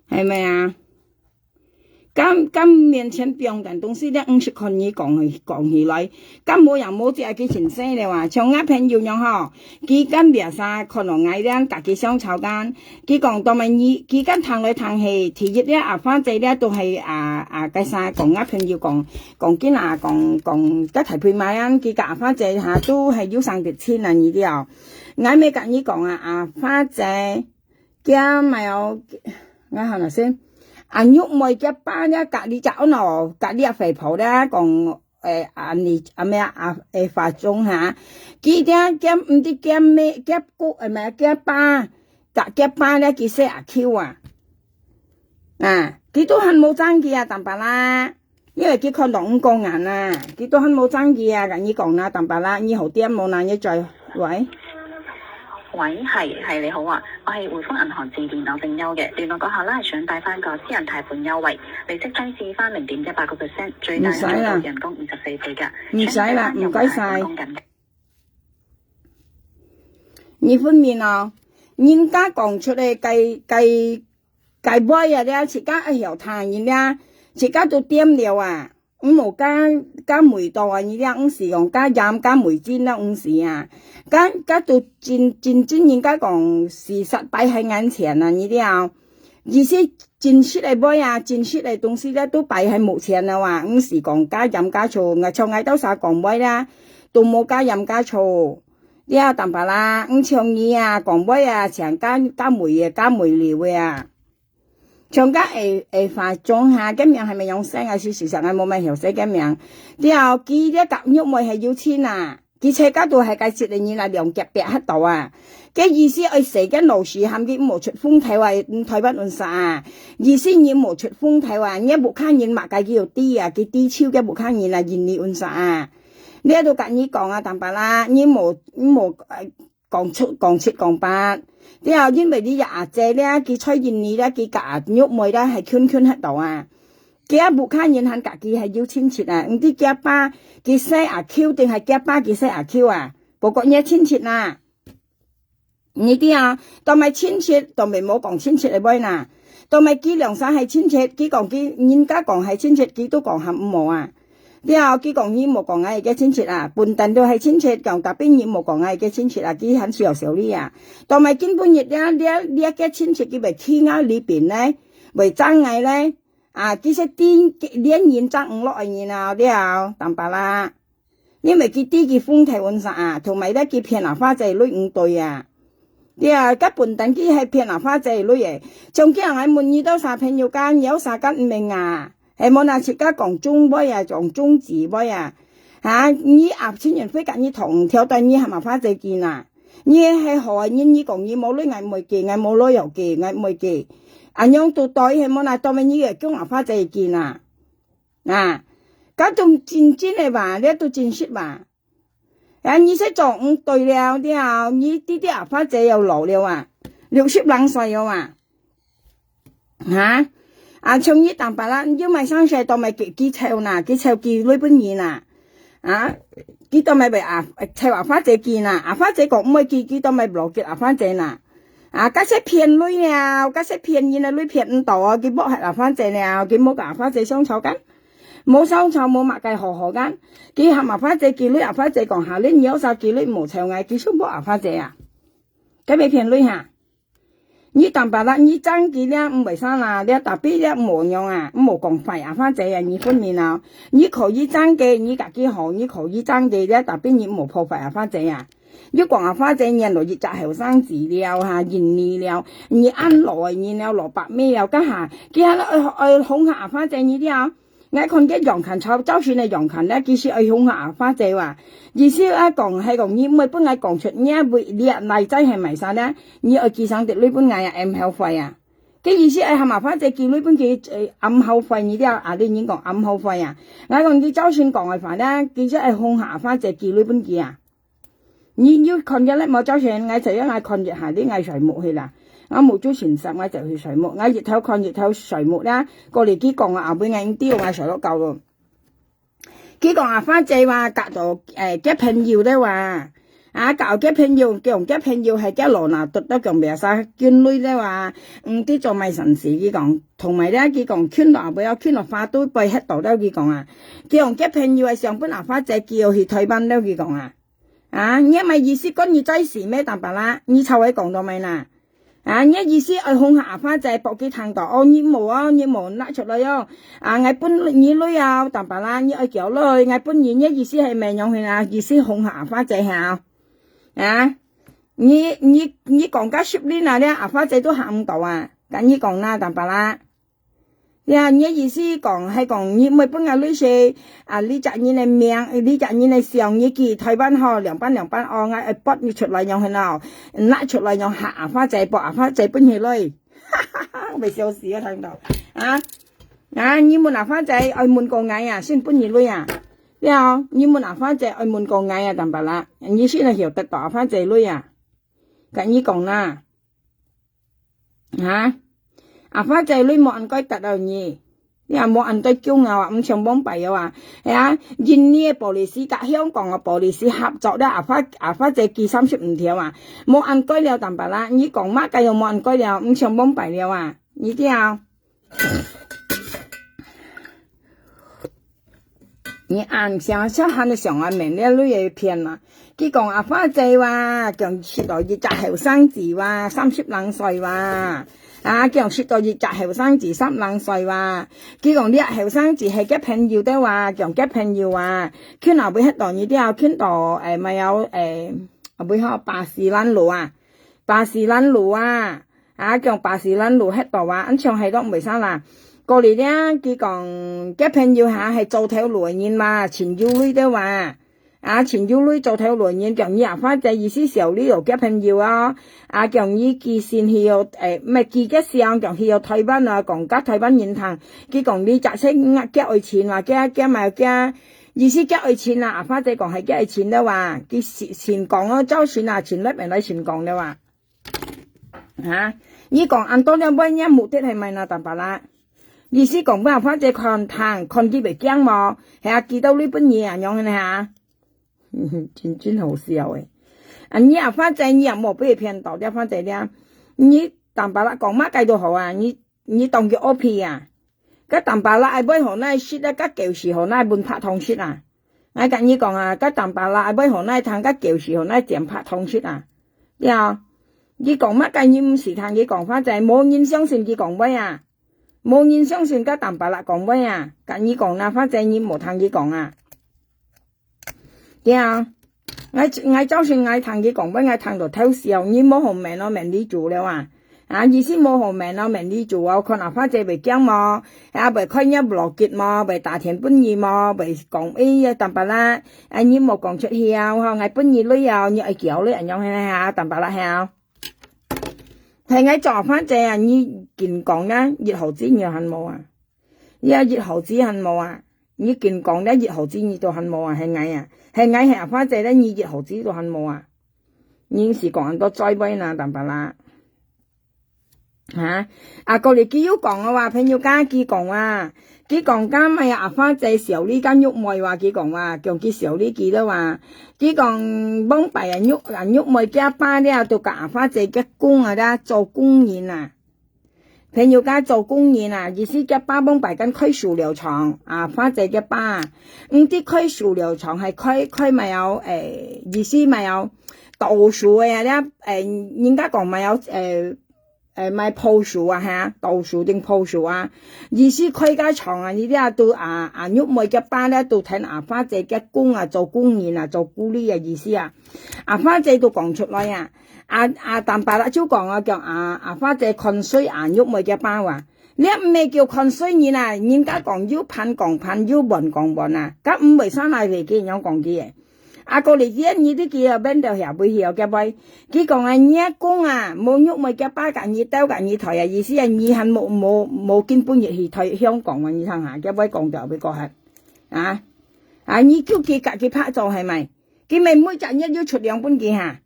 係咪啊？ 敢，敢面前放等東西咧，毋識看你講起，講起來，敢無樣無隻佢前世了啊？像𠊎朋友樣吼，佢敢biasa看到𠊎咧，甲佢相吵間，佢講到尾你，佢敢聽來聽去，第一咧，阿花姐咧都係啊，啊，該啥，講𠊎朋友講，講緊啊，講，講甲大肥媽啊，佢甲阿花姐哈，都係有生得親啊，你了。𠊎乜甲你講啊，阿花姐， 佢嘛有，𠊎好老實，阿玉妹佢爸咧，隔離隻屋咯，隔離阿肥婆咧，講，誒，阿你，阿咩啊，阿，誒，華中哈，佢咧，佢毋知佢咩，佢姑，誒，咩，佢爸，甲佢爸咧，佢細阿舅啊，啊，佢都還無爭佢啊，淡薄啦。 因為佢看到毋過眼啊，佢都還無爭議啊，甲你講啦，淡薄啦，你好點無啦，你再喂。喂，係，係，你好啊，我係匯豐銀行致電，我姓邱嘅，聯絡嗰下啦，係想帶翻個私人貸款優惠，利息低至翻零點一八個 percent，最大可以到人工二十四倍㗎。唔使啦，請問有冇人工緊嘅？你分明哦，人家講出來該，該，該話啊，了自家愛曉聽人了，自家都點了啊。 毋好加，加味道啊！你這毋係講加鹽、加味精啦，毋係啊！加，加到真，真正人家講事實擺在眼前啊！你這，意思真實个話啊，真實个東西咧都擺在目前了啊！毋係講加鹽加醋，𠊎像𠊎兜儕講話啦，都無加鹽加醋。這淡薄啦，毋像你啊，講話啊，像加，加味个，加味料个啊！ 像該下，下華中哈，該名係毋係用姓啊？係事實𠊎無麼曉寫該名。了，佢這甲玉妹係有親啊，佢自家都係該節个人啊，兩腳蹛核到啊。該意思愛寫該老師喊佢毋好出風頭啊，嗯，台灣人啥啊？意思你毋好出風頭啊，你屋下人嘛該佢有知啊，佢知手該屋下人啊，認你人啥啊？這都甲你講啊，淡薄啦，你無，你無，呃， 講出，講七講八。了，因為你个阿姐咧，佢在印尼咧，佢甲阿玉妹咧，係近近核到啊。厥屋下人還家己係有親戚啊，毋知厥爸佢細阿舅定係厥爸佢細阿舅啊，哥哥若親戚啊。你知啊，當埋親戚，當埋無講親戚个話啦，當埋佢兩儕係親戚，佢講佢人家講係親戚，佢都講喊毋好啊。了，佢講你無講𠊎个親戚啊，本旦都係親戚，講tapi你無講𠊎个親戚啊，佢還笑笑你啊。當埋今晡日這這這个親戚佢會企𠊎這邊呢，會爭𠊎呢。啊，其實知這人爭毋落个人啊，了，坦白啦。因為佢知佢風頭恁啥啊，同埋咧佢騙阿花姐鐳毋對啊。了，該本旦佢係騙阿花姐鐳个，像今日𠊎問你兜儕朋友間，你有儕間毋明啊？ 係無拿自家講中話啊，講中字話啊。哈，你啊，親人會甲你同條對你喊阿花姐見啊。你係好个人，你講你無鐳，𠊎毋會見，𠊎無鐳又見，𠊎毋會見。恁樣都對，係無拿當面你會講阿花姐見啊。啊，該都真真个吧，這都真實吧。啊，你識做毋對了，了，你弟弟阿花姐又老了啊，六十零歲了啊。 哈？啊，像你坦白啦，你又買生菜，當買佢佢臭呐，佢臭佢鐳分你呐。啊，佢當買為啊，臭阿花姐佢呐，阿花姐講毋會佢，佢當買無結阿花姐呐。啊，該些騙鐳了，該些騙人个鐳騙毋到哦，佢無害阿花姐了，佢無甲阿花姐相吵間，無相吵，無麼个好好間。佢喊阿花姐佢鐳，阿花姐講下，你有啥佢鐳無臭𠊎，佢就無阿花姐啊。該咪騙鐳哈？ 你坦白啦，你爭佢了毋會生啦，了tapi了無樣啊，無講壞阿花姐啊，你分明啊。你可以爭佢，你家己好，你可以爭佢了，tapi你無破壞阿花姐啊。你講阿花姐年老一隻後生子了哈，人你了，你恁老个人了，老伯姆了，該下，佢還愛愛恐嚇阿花姐你了？ 𠊎看該楊琴，朝朝鮮个楊琴咧，其實愛恐嚇阿花姐哇。意思啊講，係講你毋會分𠊎講出，你會列來在係買啥咧？你愛寄生啲鐳分𠊎啊，毋後悔啊。該意思愛喊阿花姐寄鐳分佢，呃，毋後悔你了，啊，你人講毋後悔啊。𠊎講佢朝鮮講个話咧，其實愛恐嚇阿花姐寄鐳分佢啊。 你有看見了無？朝鮮，𠊎就要𠊎看一下，你𠊎睡目去啦。𠊎目珠成濕，𠊎就去睡目。𠊎日頭看日頭睡目啦，過來佢講啊，後尾𠊎毋知，𠊎睡落覺咯。佢講阿花姐話，嫁到，誒，結朋友了話。啊，嫁結朋友，講結朋友係結羅拿，得到講別啥，捐鐳了話，毋知做麼个事，佢講，同埋咧，佢講，捐到後尾，捐到花都被黑到了，佢講啊。佢講結朋友係想分阿花姐叫去台灣了，佢講啊。 啊，你麼个意思講你在死咩？坦白啦，你臭話講到麼个啦？啊，你意思愛恐嚇阿花姐，博佢聽到，哦，你無哦，你無拿出來哦。啊，𠊎分你鐳啊，坦白啦，你愛繳鐳，𠊎分你，你意思係麼个樣形啊？意思恐嚇阿花姐係啊？啊，你你你講甲十年啊，這阿花姐都行毋到啊，甲你講啦，坦白啦。 呀，你个意思講，係講你毋會分𠊎鐳勢，啊，這隻人个名，這隻人个相，你寄台灣吼，兩班兩班哦，𠊎愛拔你出來樣形哦，拿出來樣嚇阿花姐，博阿花姐分你鐳。會笑死啊，聽到。啊，啊，你問阿花姐，愛問過𠊎啊，先分你鐳啊。了，你問阿花姐，愛問過𠊎啊，坦白啦，你先來曉得到阿花姐鐳啊。甲你講啦。 哈？阿花姐，你莫恁該得了你，你也莫恁該驕傲啊，毋像往擺了啊。係啊，印尼个police甲香港个police合作了，阿花，阿花姐寄三十五條啊，莫恁該了，坦白啦，你講麼个又莫恁該了，毋像往擺了啊，你知啊？ 你恁想，想還想啊，明了你也騙啊。佢講阿花姐哇，講識到一隻後生子哇，三十零歲哇。啊，講識到一隻後生子，三零歲哇。佢講這後生子係結朋友的哇，講結朋友啊。去哪位迄度？你都要去到，誒，乜有，誒，啊，位吼，巴士蘭路啊，巴士蘭路啊。 啊，講巴士蘭路迄度啊，恁像係都毋會生啦。過來咧，佢講結朋友下係做頭路个人嘛，盡有鐳个哇。啊，盡有鐳做頭路个人，講你阿花姐意思笑你有結朋友哦。啊，講你寄信去有，誒，毋係寄个相，講去有台灣啊，講甲台灣人聽。佢講你隻先結愛情啊，結，結嘛結，意思結愛情啊，阿花姐講係結愛情个哇。佢先，先講哦，朝晨啊，前日本來先講个哇。 哈，你講恁多了，尾你目的係麼个呢？坦白啦，意思講，阿花姐看聽，看佢會驚無？係啊，寄到鐳分你啊，仰般呢哈？真，真好笑誒。啊，你阿花姐，你也無被騙到，這花姐這，你淡白啦，講麼个都好啊，你，你當佢O P啊？該淡白啦，愛買好哪食啊，該狗屎好哪分白糖食啊？𠊎甲你講啊，該淡白啦，愛買好哪聽，該狗屎好哪剪白糖食啊？對啊，你講麼个你毋使聽佢講，花姐，無人相信佢講話啊。 無人相信該淡白啦講話啊，甲你講啦，花姐你無聽佢講啊。對啊，𠊎，𠊎就算𠊎聽佢講話，𠊎聽到偷笑，你無好問哦，問你做了啊。啊，意思無好問哦，問你做哦，看阿花姐會驚無？啊，會開業落結無？會打電分你無？會講，哎呀，淡白啦，啊，你莫講出去啊，吼，𠊎分你鐳啊，你愛繳鐳，恁樣係啊，淡白啦，係啊。 係𠊎做阿花姐啊，你緊講啦，一毫子你都還無啊？你啊，一毫子還無啊？你緊講啦，一毫子你都還無啊？係𠊎啊，係𠊎係阿花姐咧，你一毫子都還無啊？你是講恁多災禍啦，淡白啦。哈？啊，過來佢又講啊，朋友家佢講啊， 佢講，該麼个阿花姐笑你該玉妹話，佢講話，講佢笑你佢了話。佢講，往擺啊，玉，啊，玉妹厥爸了，都甲阿花姐厥公啊，啦，做工人啊。朋友家做工人啊，意思厥爸往擺間開塑料廠，啊，花姐厥爸，毋知開塑料廠係開，開麼个，誒，意思麼个，倒數个啊，了，誒，人家講麼个，誒， 誒，賣泡薯啊，哈，倒數定泡薯啊。意思開家廠啊，你這都啊，啊，玉妹厥爸咧，都跈阿花姐厥公啊，做工人啊，做苦力啊，意思啊。阿花姐都講出來啊。啊，啊，淡白啦，就講啊，講啊，阿花姐看衰啊，玉妹厥爸啊。你毋係叫看衰人啊，人家講有盼講盼，有望講望啊，該毋會生來會佢樣講佢个。 啊，過來，你，你這个啊，變到遐尾去哦，該尾。佢講啊，若公啊，無玉妹厥爸甲你鬥甲你抬啊，意思啊，你還無，無，無根本入去抬香港啊，你聽下，該尾講到尾過下。啊，啊，你叫佢甲佢拍做係咪？佢每，每隻月又出糧分佢哈。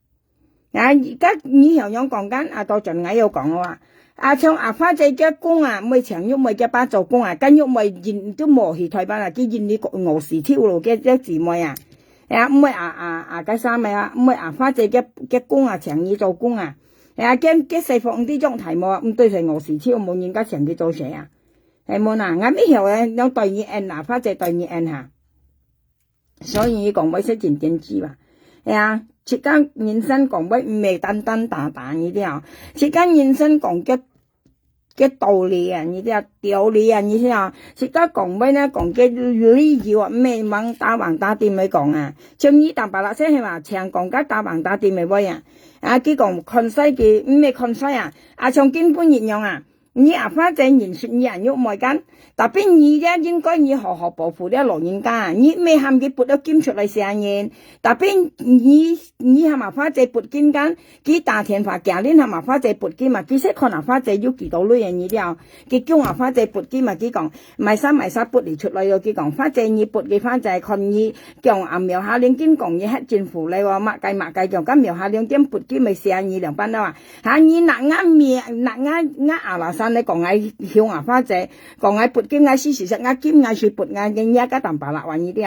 啊，該你曉仰講間，啊，倒轉𠊎又講哦啊。啊，像阿花姐厥公啊，毋會請玉妹厥爸做工啊，該玉妹人都無去台灣啊，佢人你餓死忒咯，該，該姊妹啊。哎呀，毋會啊，啊，啊，該啥物啊，毋會阿花姐厥，厥公啊，請你做工啊。哎呀，該，該細房子種大無啊，毋對，係餓死忒，無人家請佢做事啊。係無啦，𠊎毋曉誒，用對你演啊，花姐對你演哈。 所以講話係真堅持嘛。係啊，自家人生講話毋係單單打打你知哦，自家人生講个，个道理啊，你知啊，道理啊，你知啊，自家講話呢，講个理由啊，毋係吂打橫打直來講啊。像你淡白啦，係嘛，淨講个打橫打直个話啊。啊，佢講看衰佢，毋係看衰啊，啊，像根本一樣啊。 你阿花姐認識你阿玉妹間，tapi你也應該你好好保護這老人家，你毋係喊佢撥了金出來謝人，tapi你，你喊阿花姐撥金間，佢打電話叫你喊阿花姐撥金嘛，其實看阿花姐有幾多鐳啊你了，佢叫阿花姐撥金嘛，佢講，買啥買啥撥你出來喲，佢講，花姐你撥佢花姐看你，講阿苗下令金講你係政府來哦，麼个麼个講，該苗下令金撥金咪謝你兩班了啊。 哈，你拿𠊎面，拿𠊎，𠊎阿拉山來講𠊎凶阿花姐，講𠊎不敬𠊎是事實，𠊎今𠊎是不𠊎个，你个淡白啦，話你聽。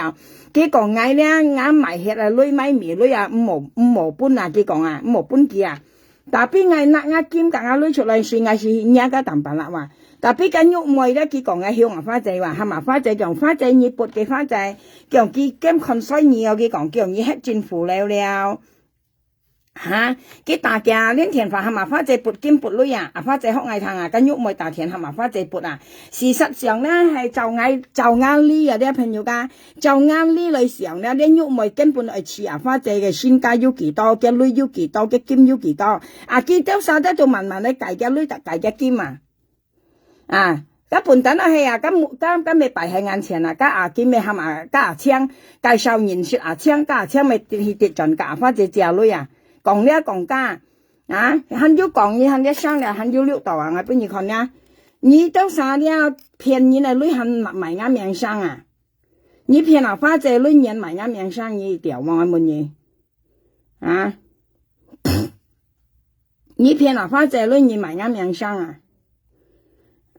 佢講𠊎咧，𠊎賣血啊，鐳賣命鐳啊，毋好，毋好分啊，佢講啊，毋好分佢啊。Tapi𠊎拿𠊎金甲𠊎鐳出來時，𠊎是你个淡白啦話。Tapi該玉妹咧，佢講𠊎凶阿花姐話，喊阿花姐講，花姐你不給花姐，講佢今看衰你哦，佢講叫你係政府了了。 哈，佢打架連電話喊阿花姐撥金撥鐳啊，阿花姐學𠊎聽啊，該玉妹打電喊阿花姐撥啊。事實上呢，係照𠊎，照𠊎理啊，這朋友家，照𠊎理來想呢，這玉妹根本愛試阿花姐个身家有幾多，个鐳有幾多，个金有幾多。啊，佢兜儕兜都慢慢來計个鐳，搭計个金啊。 啊，該本單啊係啊，該，該，該乜擺在眼前啊，該阿金乜喊啊，該阿青，介紹認識阿青，該阿青乜去跌轉甲阿花姐借鐳啊，講了講假，啊，還有講你還了聲了，還有錄到啊，𠊎分你看啊，你兜儕了騙人个鐳還賣，賣𠊎命聲啊，你騙阿花姐鐳，你還賣𠊎命聲，你一條，𠊎問你，啊。 你騙阿花姐鐳，你賣𠊎命聲啊？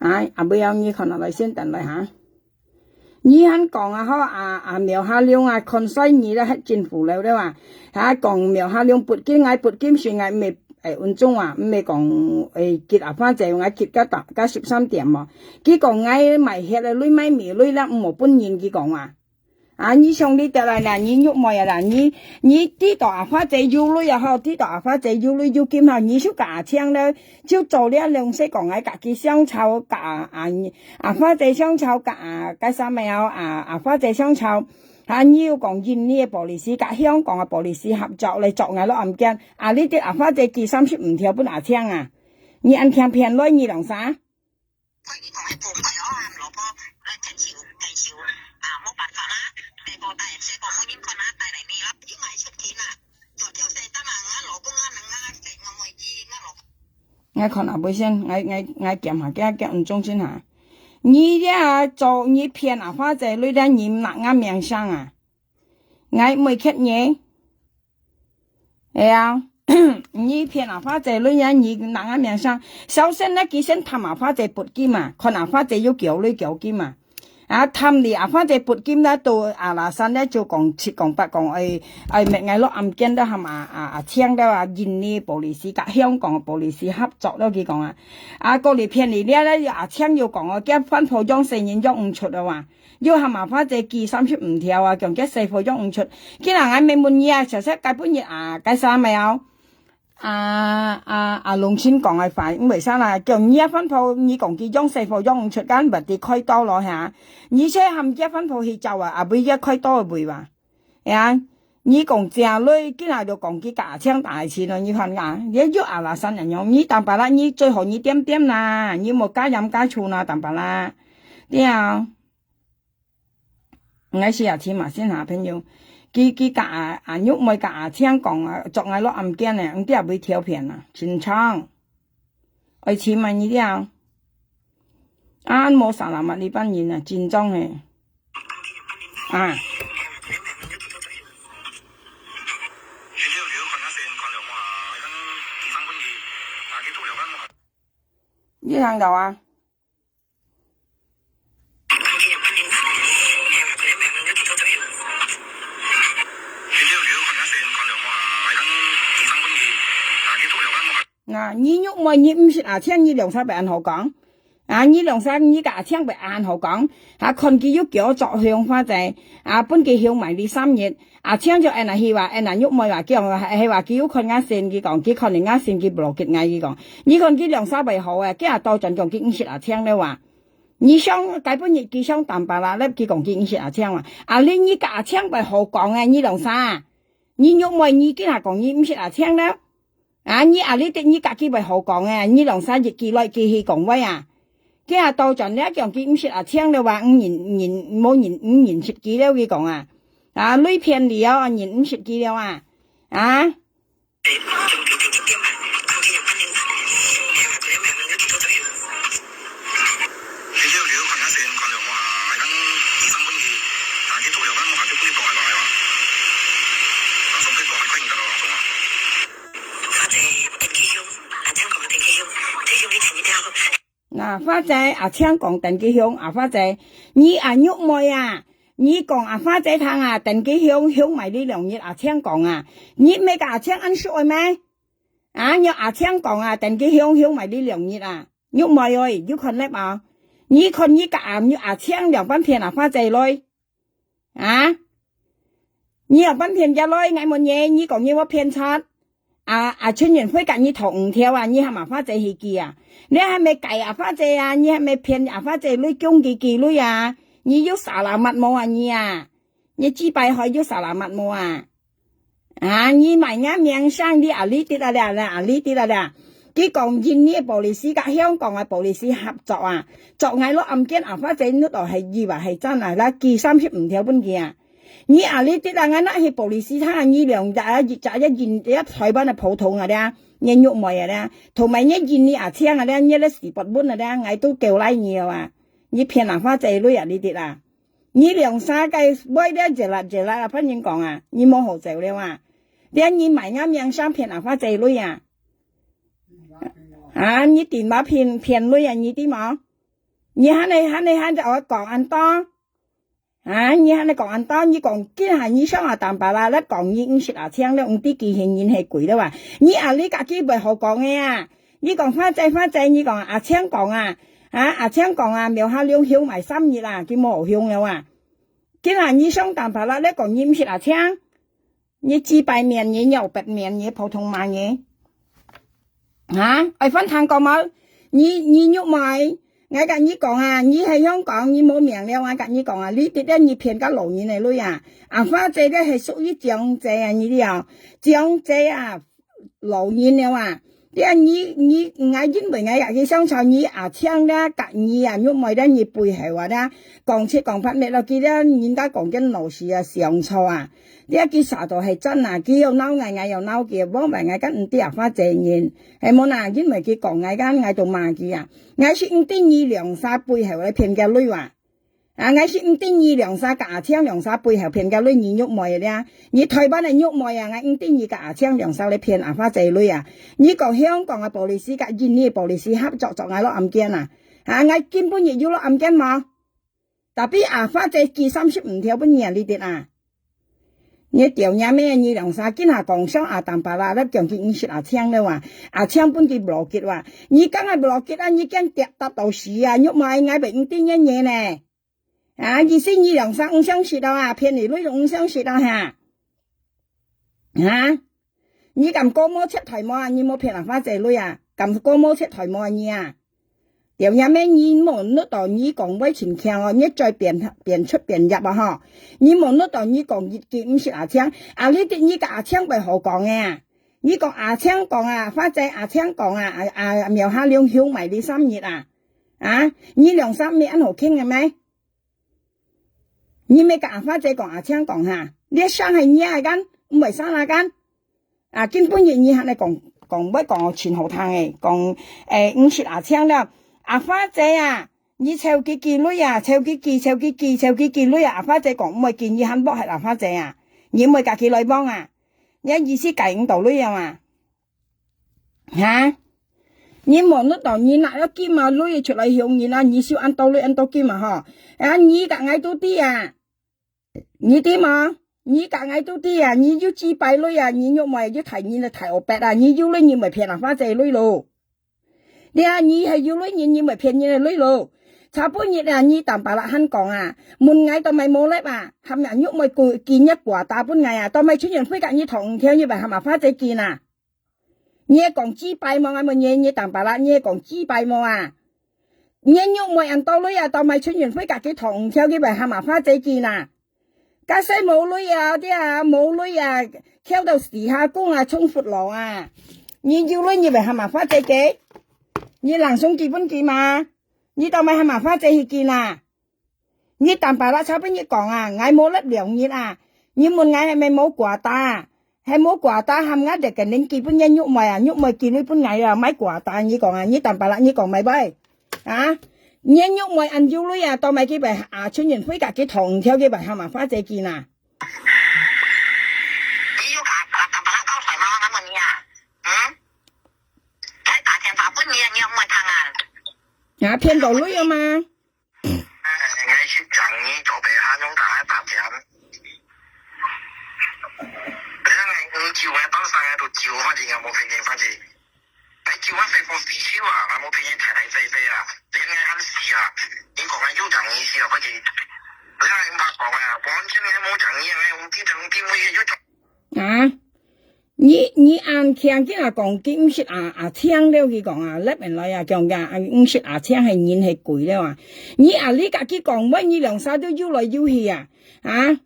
啊，啊，毋要你看下來先等來哈。你還講啊，吼，啊，啊，苗下龍啊，看衰你了，還政府了，對吧？還講苗下龍不金，𠊎不金，是𠊎毋係，誒，運中啊，毋係講，誒，結阿花姐，𠊎結到大，到十三點嘛。佢講𠊎賣血了，鐳賣命鐳了，毋好分人，佢講啊。 啊，你想你得來啦，你玉妹啊啦，你，你知道阿花姐有鐳啊吼，知道阿花姐有鐳有金吼，你就佮阿青了，就做了兩世講𠊎佮佢相吵，佮啊，啊，阿花姐相吵，佮啊，該啥物啊，啊，阿花姐相吵。啊，你又講印尼个police佮香港个police合作來捉𠊎落案件，啊，你知阿花姐寄三十五條分阿青啊，你恁強騙來你兩儕？ 𠊎看啊，尾先，𠊎，𠊎，𠊎檢下，佢佢毋中心哈。你這做，你騙阿花姐，你這人拿𠊎命相啊！𠊎毋會欠你。 哎呀，你騙阿花姐，你呀，你拿𠊎命相，首先呢，佢先貪阿花姐罰金嘛，看阿花姐有繳鐳繳金嘛。啊，貪你阿花姐罰金呢，都阿拉山呢就講七講八講，哎，哎，搣𠊎落案件了，喊阿，阿，阿青了啊，印尼police佮香港police合作了，佢講啊。啊，過來騙你，你呢，阿青又講哦，佢番婆養細人養毋出了啊。 又喊阿花姐寄三十五條啊，強結細貨用毋出。今日𠊎問問你啊，小小該本日啊，該啥物啊？啊，啊，啊，龍青講个話，毋會使啦，叫你啊，番婆，你講佢用細貨用毋出，敢毋知開刀咯哈？你且喊佢啊，番婆去找啊，啊，毋係開刀个位吧？哎呀，你講正鐳，今日就講佢價錢大錢咯，你看啊，你又阿拉山人樣，你當白啦，你最好你點點啦，你莫加鹽加醋啦，當白啦，對啊。 𠊎是阿青嘛，先下朋友，佢，佢佮阿，阿玉妹佮阿青講啊，捉𠊎落案件呢，毋知會被條騙啊，真慘。愛尋嘛，你了。啊，無salamat呢班人啊，真慘嘿。啊。你聽到啊？ 啊，你玉妹，你毋識阿青，你兩儕會恁好講？啊，你兩儕，你佮阿青會恁好講？啊，看佢有腳著向花仔，啊，分佢向埋你三日， 阿青就恁樣去話，恁樣玉妹話，佢講，係話佢有看𠊎先，佢講，佢看你𠊎先，佢block𠊎，佢講。你看佢兩儕會好誒，佢也倒轉講佢毋識阿青了哇。你想，該本日佢想淡薄啦，咧佢講佢毋識阿青哇。啊，你，你佮阿青會好講誒，你兩儕。你玉妹，你今下講你毋識阿青了。 啊，你阿里得你家己會好講誒，你兩儕一句來句去講話啊。佢啊倒轉了講佢毋識阿青了哇，毋認，認，無認，毋認識佢了，佢講啊。啊，鐳騙你哦，認毋識佢了啊。啊。那花姐，阿青講等佢凶，啊，花姐，你阿玉妹啊，你講阿花姐聽啊，等佢凶，凶埋你兩日，阿青講啊，你毋係佮阿青恁熟个咩？啊，你阿青講啊，等佢凶，凶埋你兩日啊，玉妹哦，有看力啊？你看你佮阿，你阿青兩班騙啊，花姐來。 啊？你有半片个來，𠊎問你，你講你會騙賊？啊，啊，陳雲輝佮你討五條啊，你喊阿花姐去寄啊？你還無改阿花姐啊？你還無騙阿花姐鐳，供佢寄鐳啊？你有salamat無啊你啊？你幾擺海有salamat無啊？ 啊，你賣若名聲，你阿里得啊了，阿里得啊了。佢講印尼个police佮香港个police合作啊，捉𠊎落案件啊，花姐你都係以為係真啊，來寄三十五條分佢啊。你阿里得啊，𠊎若係police他，你兩隻啊，一隻一印，一台灣个普通啊咧，你玉妹啊咧，同埋你印尼阿青啊咧，你咧四百蚊啊咧，𠊎都叫來你啊。你騙啊，花姐鐳啊，你得啊。 你兩儕个尾了，jelat jelat啊，別人講啊，你無好走了啊。連你賣若名聲騙啊，花姐鐳啊。啊，你電話騙，騙鐳啊，你知無？你還係，還係，還係愛講恁多？啊，你還係講恁多？你講今下你想啊，Tampalak講你毋識阿青了，毋知佢係人係鬼了啊？你啊，你家己會好講个啊？你講花姐，花姐，你講阿青講啊，啊，阿青講啊，廟下龍休埋三日啊，佢無好用了啊？今下你想Tampalak講你毋識阿青？ 你幾百面，你六百面，你普通話呢？啊，愛翻聽講無？你，你玉妹，𠊎甲你講啊，你係香港，你無命了，𠊎甲你講啊，你直接你騙个老人个鐳啊！啊，花姐个係屬於長者啊，你知啊？長者啊，老人了啊！ 呀，你，你，𠊎因為𠊎也去相吵你阿青啦，甲你啊，玉妹啦，你背後啊啦，講七講八，滅落去啦，人家講緊老實啊，相吵啊。呀，佢啥都係真啊，佢又鬧𠊎，𠊎又鬧佢，往往𠊎跟毋知啊，花姐人，係無啦？因為佢講𠊎，𠊎，𠊎都罵佢啊。𠊎是毋知你兩儕背後來騙佢鐳啊。 啊，𠊎是毋知你兩儕甲阿青兩儕背後騙个鐳，你玉妹了。你台灣个玉妹啊，𠊎毋知你甲阿青兩儕來騙阿花姐鐳啊。你講香港个police甲印尼个police合作做𠊎落案件啊。啊，𠊎今晡日有落案件無？Tapi阿花姐寄三十五條分你啊，你知啊？ 你條娘咩，你兩儕今下講上阿Tampalak，你講佢毋識阿青了啊？阿青分佢block啊！你講个block啊，你驚跌跌到死啊！玉妹，𠊎會毋知你呢。啊，意思你兩儕毋相識了啊？騙你鐳都毋相識了哈？啊？你敢過無切台無啊？你無騙阿花姐鐳啊？敢過無切台無啊你啊？ 條娘咩，你無搦到你講話盡強哦，你嘴邊，邊出邊入啊吼！你無搦到你講一句毋識阿青，啊，你知你甲阿青會好講个啊？你講阿青講啊，花姐阿青講啊，啊，啊，廟下龍休埋你三日啊？啊，你兩儕毋係恁好傾个咩？你毋係甲阿花姐講阿青講哈？你想係你个間，毋會生啦間？ 啊，今晡日你還來講，講，會講盡好聽个，講，誒，毋識阿青了。阿花姐啊，你湊佢寄鐳啊，湊佢寄，湊佢寄，湊佢寄鐳啊！阿花姐講毋會寄，你還block忒阿花姐啊？你毋會甲佢來往啊？你意思解毋到鐳啊嘛？哈？你無搦到你拿了金啊鐳出來凶人啊，你收恁多鐳恁多金啊吼？啊，你甲𠊎都知啊！ 你知無？你甲𠊎都知啊！你有幾百鐳啊！你玉妹有大人啊，大烏白啊！你有鐳你毋會騙阿花姐鐳咯？你啊，你係有鐳人，你毋會騙人个鐳咯？昨晡日啊，你Tampalak還講啊，問𠊎到尾無粒啊，喊阿玉妹寄，寄若寡打分𠊎啊，到尾陳遠輝甲你同條，你會喊阿花姐寄啊？ 你係講幾擺無？𠊎問你，你Tampalak，你係講幾擺無啊？你玉妹恁多鐳啊，到尾陳遠輝甲佢同條佢會喊阿花姐寄啊？假使無鐳啊，這啊，無鐳啊，翹到地下公啊，衝佛路啊！你有鐳你會喊阿花姐寄？你人送寄分佢嘛？你到尾喊阿花姐去寄啊？ 你Tampalak昨晡日講啊，𠊎無粒兩日啊，你問𠊎係毋係無寡打啊？係無寡打，喊𠊎這個人寄分你玉妹啊，玉妹寄鐳分𠊎啊，買寡打，你講啊，你Tampalak，你講買買啊？你玉妹恁有鐳啊，到尾佢會啊，陳遠輝甲佢同條佢會喊阿花姐寄啊？你有甲Tampalak交代無？𠊎問你啊，嗯？𠊎打電話分你啊，你有毋會聽啊？啊，騙到鐳啊嘛？ 𠊎去請你做白客用打个打針。你看𠊎，你救𠊎到生个都救，反正𠊎無騙你，反正。𠊎救𠊎細個死去啊，𠊎無騙你太太細細啊，連𠊎還死啊，你講𠊎有請你死啊，反正。你看𠊎毋怕講啊，完全𠊎無請你，𠊎用地上地位又講。啊？ 你，你恁強，今下講佢毋識阿，阿青了，佢講啊，入面來啊，講啊，毋識阿青係人係鬼了啊。你啊，你甲佢講話，你兩儕都游來游去啊，啊？𠊎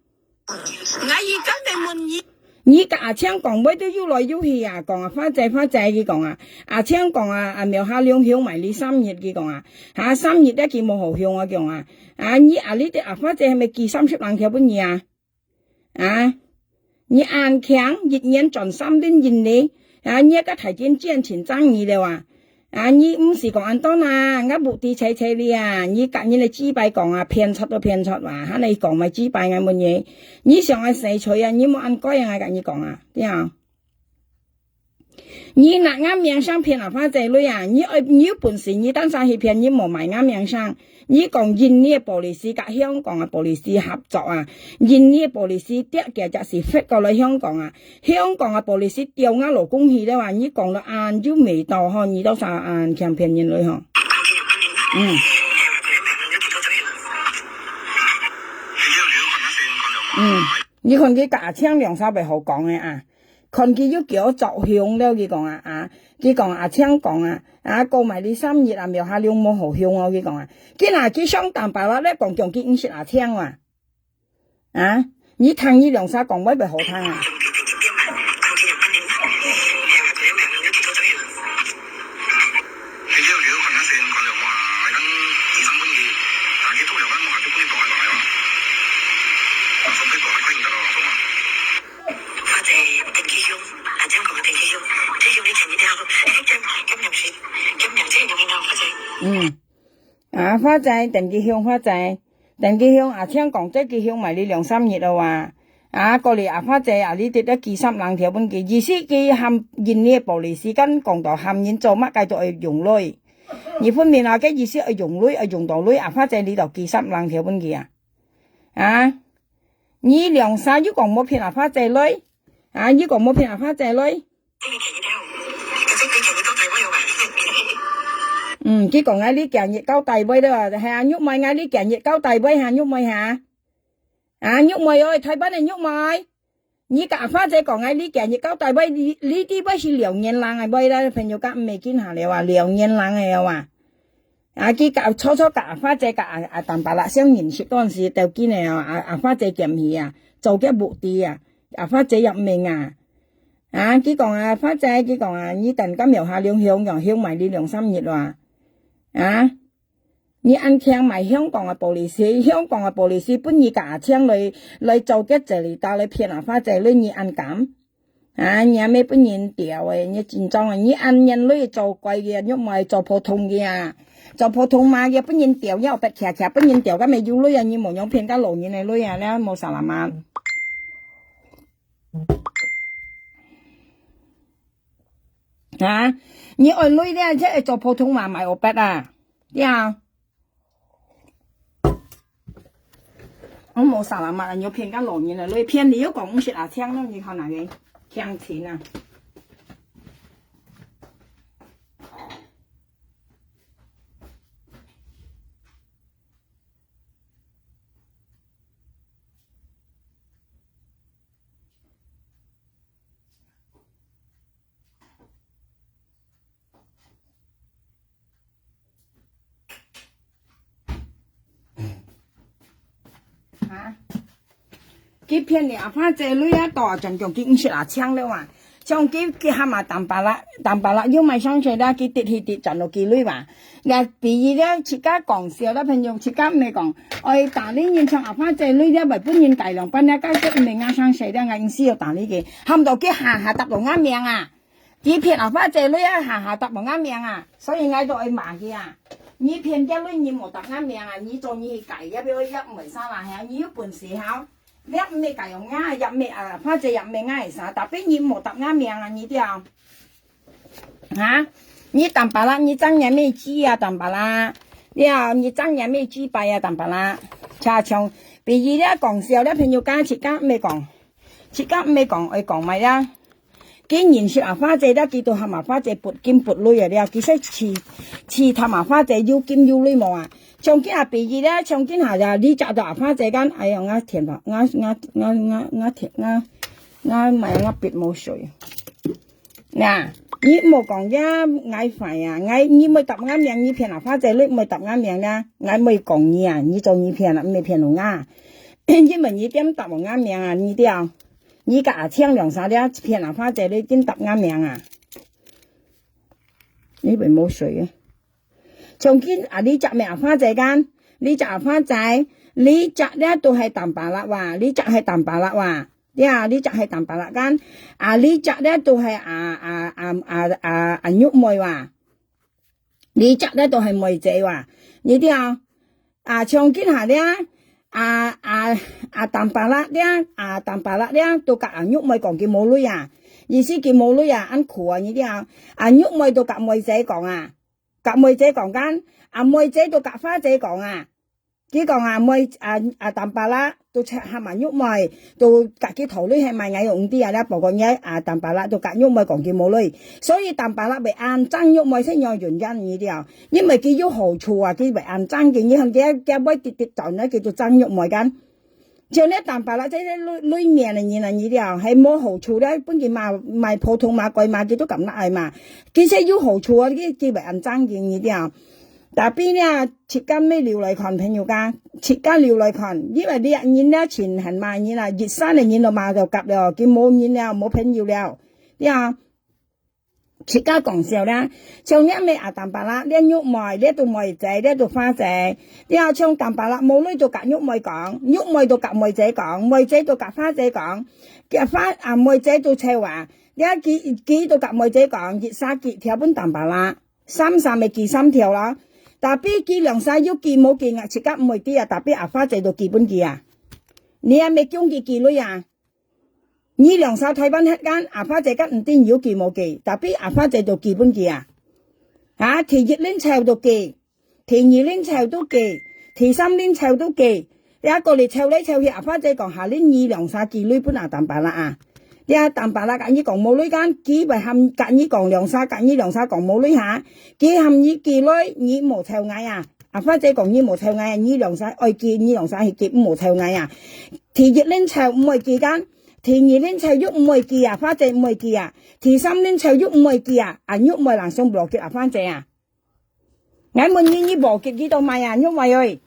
而家來問你。你甲阿青講話都游來游去啊，講啊，花姐，花姐，佢講啊，阿青講啊，啊，廟下兩休埋你三日，佢講啊，哈，三日了，佢無好用啊，講啊，啊，你啊，你兜啊，花姐係毋係寄三十零條分你啊？ 啊，你恁強，一年賺三輪印尼，啊，你个大錢賺盡爭你了啊！啊，你毋使講恁多啦，𠊎目的在在你啊，你甲你个雞排講啊，騙出都騙出啊，還來講麼雞排，𠊎問你，你想愛洗吹啊，你莫恁乖啊，𠊎甲你講啊，對啊。你拿𠊎名聲騙阿花姐鐳啊？你愛，你有本事，你單儕去騙，你莫賣𠊎名聲。你講印尼个police佮香港个police合作啊？印尼个police跌佢隻是飛過來香港啊？香港个police調𠊎老公去了啊？你講了恁有味道吼，你到時恁強騙人類吼。嗯。嗯，你看佢佮阿青兩儕會好講个啊？ 看佢又叫作凶了，佢講啊，啊，佢講阿青講啊，啊，過埋你三日啊，廟下龍無好凶哦，佢講啊，佢拿佢上當白話咧，講講佢毋識阿青啊，啊，你聽你兩儕講會毋會好聽啊？嗯。啊，花姐，等佢凶，花姐，等佢凶，阿青講，這佢凶埋你兩三日了哇。啊，過來啊，花姐啊，你得得寄三零條分佢，意思佢喊印尼个police間講到喊人做麼个都愛用鐳。你分明啊，該意思愛用鐳，愛用到鐳，啊，花姐你就寄三零條分佢啊。啊，你兩儕又講無騙啊，花姐鐳？啊，又講無騙啊，花姐鐳？ 嗯，佢講𠊎呢幾日交代會了，係啊，玉妹，𠊎呢幾日交代會哈，玉妹哈。啊，玉妹哦，台灣个玉妹，你佮花姐講，𠊎呢幾日交代會，你，你知會係兩年零个會啦，朋友講毋係今下了啊，兩年零个了啊。 啊，佢佮，初初佮阿花姐佮阿，阿Tampalak相認識當時，到今个哦，阿，阿花姐減去啊，做个目的啊，阿花姐入名啊。啊，佢講啊，花姐，佢講啊，你等个廟下兩凶，凶，凶埋你兩三日哇。啊，你恁聽埋香港个police，香港个police分你佮阿青來，來做个這裡，到來騙阿花姐，來你恁敢？ 啊，你也毋係分人吊个，你緊張个，你恁樣鐳做怪个，又毋係做普通个啊，做普通嘛，也分人吊，也有白徛徛，分人吊，該無有鐳啊，你無用騙个老人个鐳啊，你無salamat。啊，你愛鐳咧，這愛做普通嘛，買ubat啊，對啊。 我無salamat啊，你騙个老人啊，你騙你又講毋識阿青咯，你看哪个？強情啊！ 啊，佢騙你阿花姐鐳啊，到啊，正講佢毋識阿青了啊。像佢，佢喊啊Tampalak，Tampalak又買上去啦，佢直去直轉落去鐳吧。那比喻了，自家講笑啦，朋友，自家毋係講，愛打理人像阿花姐鐳了，會分人改良，不然該就毋係𠊎上去了，𠊎毋需要打理佢，喊到佢下下搭到𠊎名啊。 佢騙阿花姐鐳啊，下下搭無𠊎名啊，所以𠊎都愛罵佢啊。你騙个鐳，你無搭𠊎名啊，你做你去改，也不要也毋會salah啊，你有本事好，你毋係改用啊，也毋係啊，花姐也毋係𠊎个啥，tapi你無搭𠊎名啊，你知啊？啊？你Tampalak，你爭人咩知啊，Tampalak？你啊，你爭人咩知拜啊，Tampalak？恰像，比喻了講笑了，朋友家自家毋係講，自家毋係講，愛講麼个啊？ 佢認識阿花姐了，佢都喊阿花姐撥金撥鐳啊了，佢識試，試探阿花姐有金有鐳無啊？像今下比喻了，像今下呀，你接到阿花姐間，哎呀，𠊎天啊，𠊎，𠊎，𠊎，𠊎，𠊎天，𠊎，𠊎買𠊎鼻毛水。那，你莫講呀，𠊎壞啊，𠊎，你莫搭𠊎名，你騙阿花姐，你莫搭𠊎名啦，𠊎莫講你啊，你做你騙啊，毋係騙我啊，因為你點搭𠊎名啊，你知啊？ 你佮阿青兩儕了，騙阿花姐，你緊搭𠊎名啊？你會無水啊？從今啊，你接咩阿花姐間？你接阿花姐，你接了都係Tampalak哇，你接係Tampalak哇，呀，你接係Tampalak間，啊，你接了都係啊啊啊啊啊啊玉妹哇。 你接了都係妹姐哇，你知啊？啊，像今下了，啊啊啊，Tampalak了，啊，Tampalak了，都佮阿玉妹講佢無鐳啊。意思佢無鐳啊，恁苦啊，你知啊？啊，玉妹都甲妹姐講啊，甲妹姐講間，啊，妹姐都甲花姐講啊。佢講啊，妹，啊，啊，Tampalak都喊啊玉妹，都甲佢討鐳係買，𠊎又毋知啊，這報告呢，啊，Tampalak都甲玉妹講佢無鐳，所以Tampalak會恁憎玉妹係有原因，你知啊？因為佢有好處啊，佢會恁憎佢，你看佢，佢會直直轉啊，佢都憎玉妹間。 像這Tampalak這个鐳，鐳面个人啊，你了，係無好處了，分佢嘛，買普通嘛，貴嘛，佢都敢拿愛嘛。其實有好處啊，佢，佢會恁正經，你了。Tapi呢，自家愛留來看，朋友家，自家留來看，因為這人呢，真恨罵人啊，一山个人都罵到甲了，佢無人了，無朋友了，對啊。 自家講笑啦，像這咩阿丹巴拉，這玉妹，這都妹姐，這都花姐，了像丹巴拉無鐳都甲玉妹講，玉妹都甲妹姐講，妹姐都甲花姐講，甲花啊妹姐都臭啊，了佢佢都甲妹姐講，一儕寄條分丹巴拉，三三个寄三條啦。Tapi佢兩儕有寄無寄啊，自家毋會知啊，tapi阿花姐都寄分佢啊。你也毋係叫佢寄鐳啊？ 你兩儕台灣歇間，阿花姐甲毋知有寄無寄，tapi阿花姐都寄分佢啊。啊，第一輪湊都寄，第二輪湊都寄，第三輪湊都寄。這過來湊來湊去，阿花姐講下輪你兩儕寄鐳分阿丹巴拉啊。這丹巴拉甲你講無鐳間，佢會喊甲你講兩儕，甲你兩儕講無鐳下，佢喊你寄鐳，你無湊𠊎啊。阿花姐講你無湊𠊎啊，你兩儕愛寄，你兩儕去寄，毋好湊𠊎啊。 第一輪湊毋會寄間，第二輪湊又毋會寄啊，花姐毋會寄啊，第三輪湊又毋會寄啊，啊玉妹人送無寄啊，花姐啊。𠊎問你，你無寄佢到買啊，玉妹喂。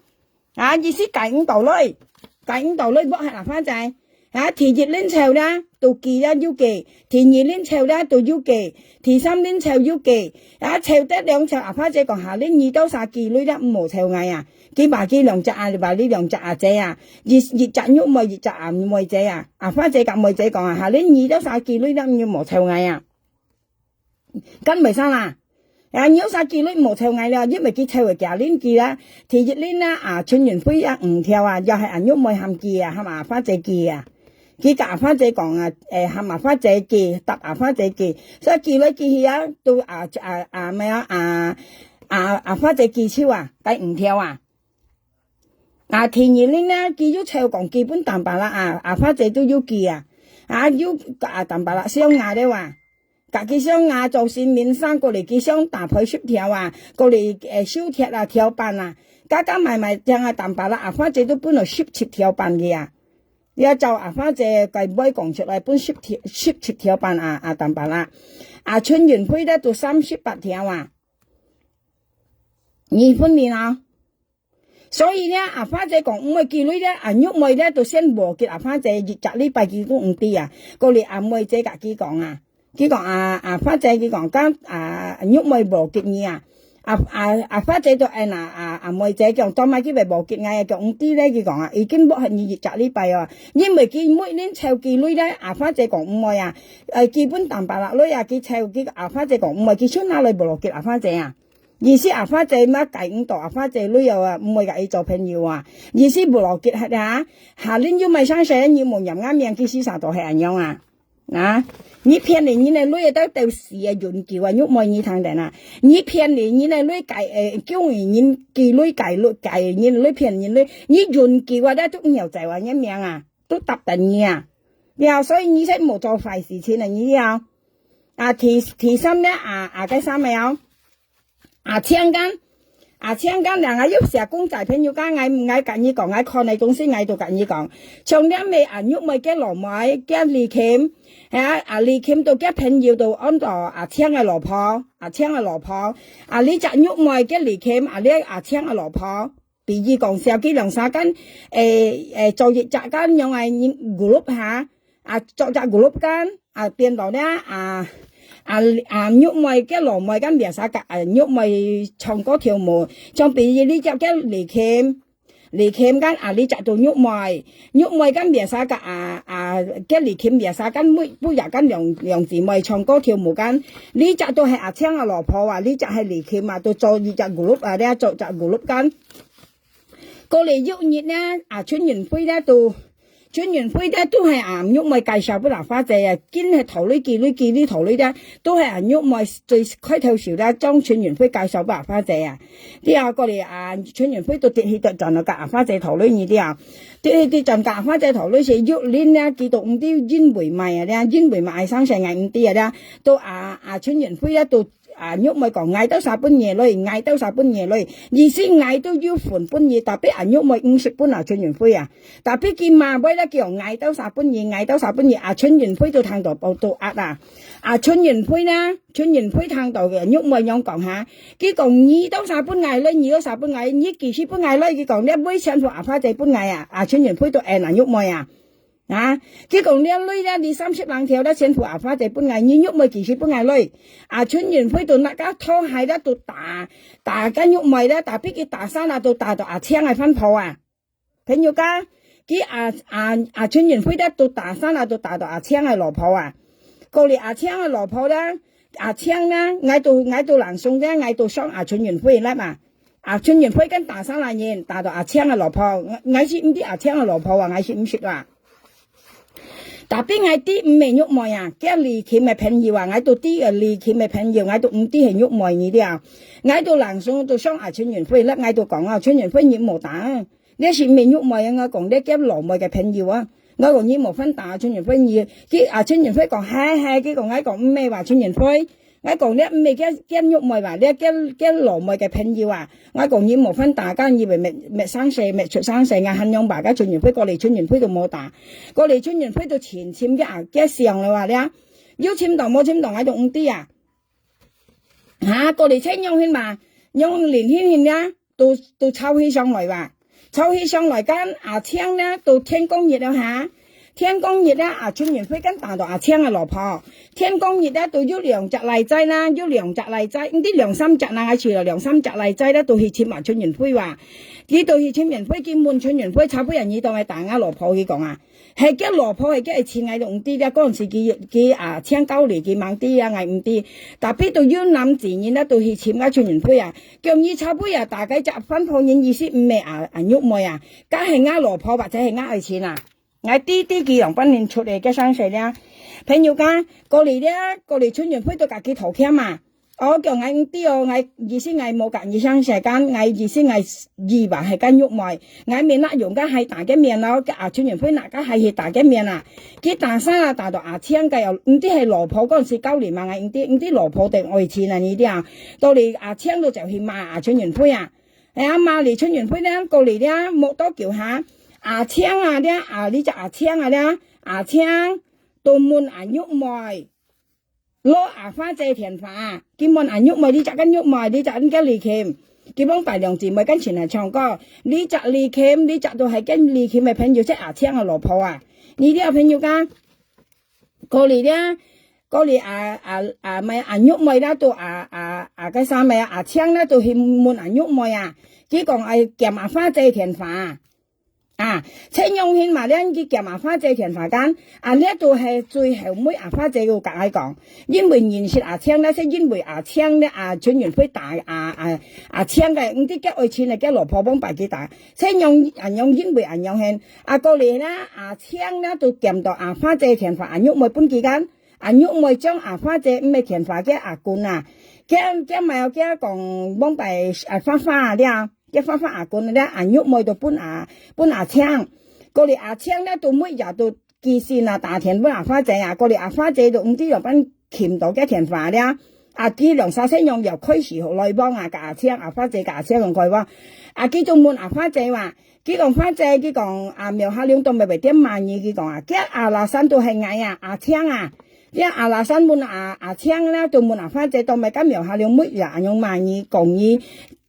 啊，意思解毋到鐳，解毋到鐳，無係啊，花姐。啊，第一輪湊啦，都寄啦又寄，第二輪湊啦都又寄，第三輪湊又寄。啊，湊得兩湊，啊，花姐講下輪你兜儕寄鐳啦，毋好湊𠊎啊。 佢話佢兩隻啊，話你兩隻阿姐啊，一一隻玉妹，一隻阿妹姐啊。啊，花姐甲妹姐講啊，下輪你兜儕寄鐳啦，你無湊𠊎啊。敢袂使啦？啊，你兜儕寄鐳無湊𠊎了，因為佢湊个幾輪寄啦。第一輪啊，啊，陳雲輝啊，五條啊，又係阿玉妹喊寄啊，喊阿花姐寄啊。佢甲阿花姐講啊，誒，喊阿花姐寄，搭阿花姐寄，所以寄來寄去啊，都啊啊啊咩啊啊啊啊花姐寄手啊，該五條啊。 啊，第二輪呢，佢又湊講寄分丹巴拉啊，啊，花姐都有寄啊。啊，又甲啊丹巴拉相咬了啊。甲佢相咬做新名聲，過來佢相打賠十條啊，過來，誒，收鐵啊，條板啊。加加埋埋，將啊丹巴拉啊，花姐都分了十七條板个啊。你要照啊，花姐个妹講出來，分十條，十七條板啊，啊，丹巴拉。啊，陳雲輝咧都三十八條啊。你分明啊。 所以呢，啊，花姐講毋會寄鐳咧，啊，玉妹咧，都先無寄啊，花姐一隻禮拜佢都毋知啊。過來啊，妹姐甲佢講啊，佢講啊，啊，花姐佢講，甲啊，玉妹無寄你啊。啊啊啊，花姐就應啊，啊啊，妹姐講，做麼佢會無寄𠊎啊？講毋知咧，佢講啊，已經無係你一隻禮拜哦，因為佢每年湊寄鐳咧，啊，花姐講毋會啊，誒，寄分丹巴拉鐳啊，佢湊佢啊，花姐講毋會，佢就拿來無寄啊，花姐啊。 意思啊，花姐嘛解毋到啊，花姐鐳啊，毋會甲佢做朋友啊。意思無邏輯係啊，下輪又買上學，你無念𠊎名，佢死煞都係恁樣啊。啊，你騙你，你个鐳都到死啊，永久啊，玉妹你聽等啊。你騙你，你个鐳解，誒，叫你人寄鐳解鐳，解你个鐳騙人鐳，你永久啊，都都毋曉走啊，你名啊，都搭等你啊。了，所以你才無做壞事情啊，你了。啊，第第三呢，啊啊，該三个哦。 啊，請間，啊，請間，人家又寫公仔朋友間，𠊎𠊎甲你講，𠊎看个東西，𠊎都甲你講。像這妹啊，玉妹个老妹，个李琴，啊啊，李琴都个朋友都安到啊，請个老婆，啊，請个老婆，啊，你隻玉妹个李琴，啊，你啊，請个老婆，比喻講笑，佢兩儕間，誒誒，做一隻間樣个group哈。 啊，做隻group間，啊，變到呢，啊啊啊，玉妹个老妹間biasa甲啊，玉妹唱歌跳舞，像比如你隻个李琴，李琴間啊，你隻都玉妹，玉妹間biasa甲啊啊，个李琴biasa間每每日間兩兩姊妹唱歌跳舞間，你隻都係阿青啊老婆啊，你隻係李琴啊，都做一隻group啊，你做隻group間。過了有日呢，啊，陳雲輝呢都陳雲輝咧都係阿玉妹介紹分阿花姐啊，緊係頭鐳幾鐳幾鐳頭鐳咧，都係阿玉妹最開頭時咧將陳雲輝介紹分阿花姐啊。對啊，過來啊，陳雲輝都跌去跌轉了，佮阿花姐頭鐳呢啲啊，跌去跌轉佮阿花姐頭鐳時，玉林咧，佢都毋知因為麼个啊咧，因為麼个生事𠊎毋知啊咧，都啊啊陳雲輝咧都啊玉妹講，𠊎兜儕分你鐳，𠊎兜儕分你鐳，意思𠊎都有份分你，tapi阿玉妹毋識分啊陳雲輝啊，tapi佢嘛尾咧叫𠊎兜儕分你，𠊎兜儕分你，啊陳雲輝都聽到都都壓啊，啊陳雲輝呢，陳雲輝聽到个玉妹樣講哈，佢講你兜儕分𠊎鐳，你兜儕分𠊎，你幾時分𠊎鐳？佢講你尾全部阿花姐分𠊎啊，啊陳雲輝都應啊玉妹啊。 啊，佢講這鐳這二三十零條，這全部阿花姐分𠊎，你玉妹幾時分𠊎鐳？啊陳雲輝都拿个拖鞋咧都打，打該玉妹咧，tapi佢打儕啊都打到阿青个番婆啊。朋友講，佢啊啊啊陳雲輝咧都打儕啊都打到阿青个老婆啊。過來阿青个老婆咧，阿青呢，𠊎都𠊎都langsung咧，𠊎都上阿陳雲輝个live嘛。 啊陳雲輝跟打儕人，打到阿青个老婆，𠊎𠊎係毋知阿青个老婆啊，𠊎係毋識啊。Tapi𠊎知毋係玉妹啊，該李琴个朋友啊，𠊎都知个李琴个朋友，𠊎都毋知係玉妹呢啲啊。𠊎都langsung都上阿陳雲輝，𠊎都講啊，陳雲輝你莫打啊，這係毋係玉妹啊，𠊎講這該老妹个朋友啊。 𠊎講你莫分打陳雲輝，你佢啊陳雲輝講係係，佢講𠊎講毋係話陳雲輝，𠊎講這毋係該該玉妹話，這該該老妹个朋友啊，𠊎講你莫分打，該以為搣搣生事，搣出生事，𠊎喊樣話，該陳雲輝過來，陳雲輝都無打，過來陳雲輝都尋尋該啊該相了話咧，有尋到無尋到，𠊎都毋知啊。 哈，過來請仰形嘛，仰形形形呀，都都吵起上來哇，吵起上來間阿青呢，都天光日了哈，天光日呢，阿陳雲輝間打到阿青个老婆，天光日呢，都有兩隻倈仔啦，有兩隻倈仔，毋知兩三隻啦，還係兩三隻倈仔咧，都去尋阿陳雲輝哇，佢都去尋雲輝，佢問陳雲輝，吵不贏你當係打𠊎老婆，佢講啊。 係該老婆係該愛尋𠊎都毋知咧，該陣時佢佢啊請教練佢吂知啊，𠊎毋知。Tapi都有男子人啊，都去尋𠊎陳雲輝啊，叫你差不多啊，大概隻番婆人意思毋係啊啊玉妹啊，該係𠊎老婆或者係𠊎愛情啊。𠊎知知佢兩班人出來个相勢咧，朋友講，過來咧，過來陳雲輝都佮佢道歉嘛。 哦，叫𠊎毋知哦，𠊎意思𠊎無佮你相識間，𠊎意思𠊎以為係間玉妹，𠊎面那用該係打个面咯，該阿陳雲輝那該係打个面啊。佢打啥啊，打到阿青个哦，毋知係老婆嗰陣時交流嘛，𠊎毋知，毋知老婆定愛情啊呢啲啊。到底阿青都就去罵阿陳雲輝啊。哎呀，罵你陳雲輝呢，過來呢，無多久哈，阿青啊，呢啊，呢隻阿青啊，呢阿青都問阿玉妹。 攞阿花姐電話，佢問阿玉妹，你隻个玉妹，你隻个李琴，佢講擺兩姊妹跟前來唱歌，你隻李琴，你隻都係跟李琴个朋友，即阿青个老婆啊。你這朋友講，過來咧，過來啊啊啊，毋係阿玉妹啦，都啊啊啊，該啥物啊，阿青啦，都去問阿玉妹啊，佢講愛兼阿花姐電話啊。 啊，陳永興嘛，恁佢兼阿花姐電話間，啊，這都係最後尾阿花姐有佮𠊎講，因為認識阿青，該係因為阿青咧，啊，陳雲輝打啊啊阿青个，毋知該愛情个該老婆幫擺佢打，陳永恁樣因為恁樣現，啊，過來啦，阿青咧都兼到阿花姐電話，阿玉妹分佢間，阿玉妹將阿花姐毋係電話个阿君啊，兼兼埋有佢講幫擺啊花花啊了。 該花花阿君咧，阿玉妹都分阿分阿青，過來阿青咧都每日都寄信啊，打電分阿花姐啊，過來阿花姐都毋知仰般尋到該電話咧，啊，佢兩儕先用藥開始好來往啊，佮阿青，阿花姐佮阿青用來往，啊，佢就問阿花姐話，佢講花姐，佢講啊，苗下龍都毋會點罵你，佢講啊，該阿拉山都係𠊎啊，阿青啊，該阿拉山問阿阿青咧，都問阿花姐，都毋會該苗下龍每日恁樣罵你，講你。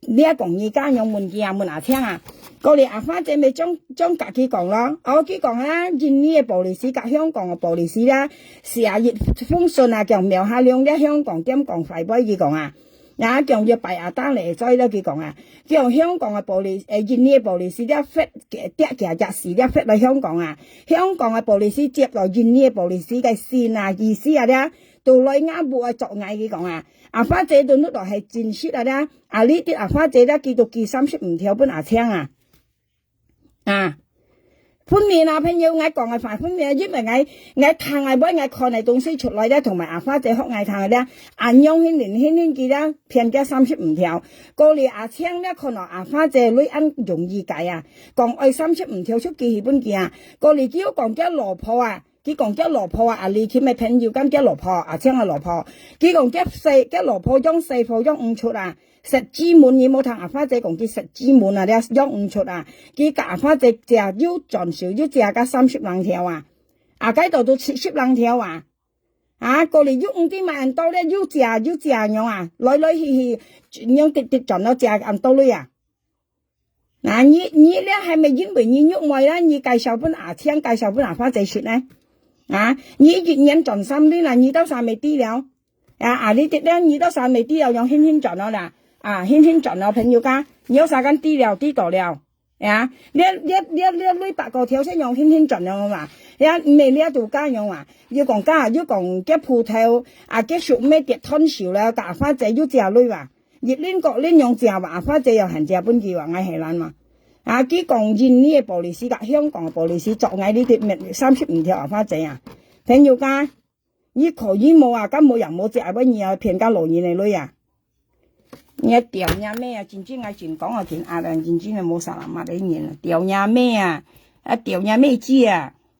你啊講你家樣問佢啊，問阿青啊。過來阿花姐咪將將佮佢講咯，哦，佢講啊，印尼个police佮香港个police啦，寫一封信啊，講苗下龍咧香港點講壞話，佢講啊，也講要擺阿打來嘴咧，佢講啊，講香港个police，誒，印尼个police咧發，跌佢隻事咧發來香港啊，香港个police接到印尼个police个信啊，意思啊咧，都來𠊎屋啊捉𠊎，佢講啊。 阿花姐都攏到係真實啊啦，啊，你知阿花姐啦，佢都寄三十五條分阿青啊。啊，分明啊，朋友，𠊎講个話分明，因為𠊎𠊎聽个話，𠊎看个東西出來咧，同埋阿花姐學𠊎聽个咧，恁樣恁樣恁樣佢咧騙佢三十五條，過來阿青咧看到阿花姐鐳恁容易解啊，講愛三十五條出去去分佢啊，過來佢又講佢老婆啊，佢講佢老婆啊，阿里琴个朋友講佢老婆，阿青个老婆，佢講佢細佢老婆養細婆養毋出啊。 食雞門，你無聽阿花姐講佢食雞門啊，你養毋出啊。佢佮阿花姐食又轉手，又食个三十零條啊，啊，該到都七十零條啊。啊，過來又毋知買恁多咧，又食又食樣啊，來來去去，樣直直轉到食恁多鐳啊。啊，你你咧還毋因為你肉糜啦，你介紹分阿青，介紹分阿花姐食呢？啊，你一年賺三輪啊，你到啥未知了？ 啊，啊，你這這你到啥未知了，用輕輕轉了啦，啊，輕輕轉了，朋友家，你有啥敢知了，知道了，啊，你你你你你八個條先用輕輕轉了嘛，啊，毋係你都加用啊，又講加又講結鋪頭，啊，結束咩跌斷手了，甲花姐又借鐳啊，一輪個輪用借嘛，花姐又還借分佢啊，𠊎係懶嘛，啊，佢講印尼个policy甲香港个policy，作𠊎你跌三十五條啊，花姐啊，朋友家。 你可以無啊？敢無也無食，愛你啊騙个老人个鐳啊？你啊，吊你阿妹啊，真正愛真講啊，聽啊，真正个無啥人罵个人啊，吊你阿妹啊，啊，吊你阿妹子啊！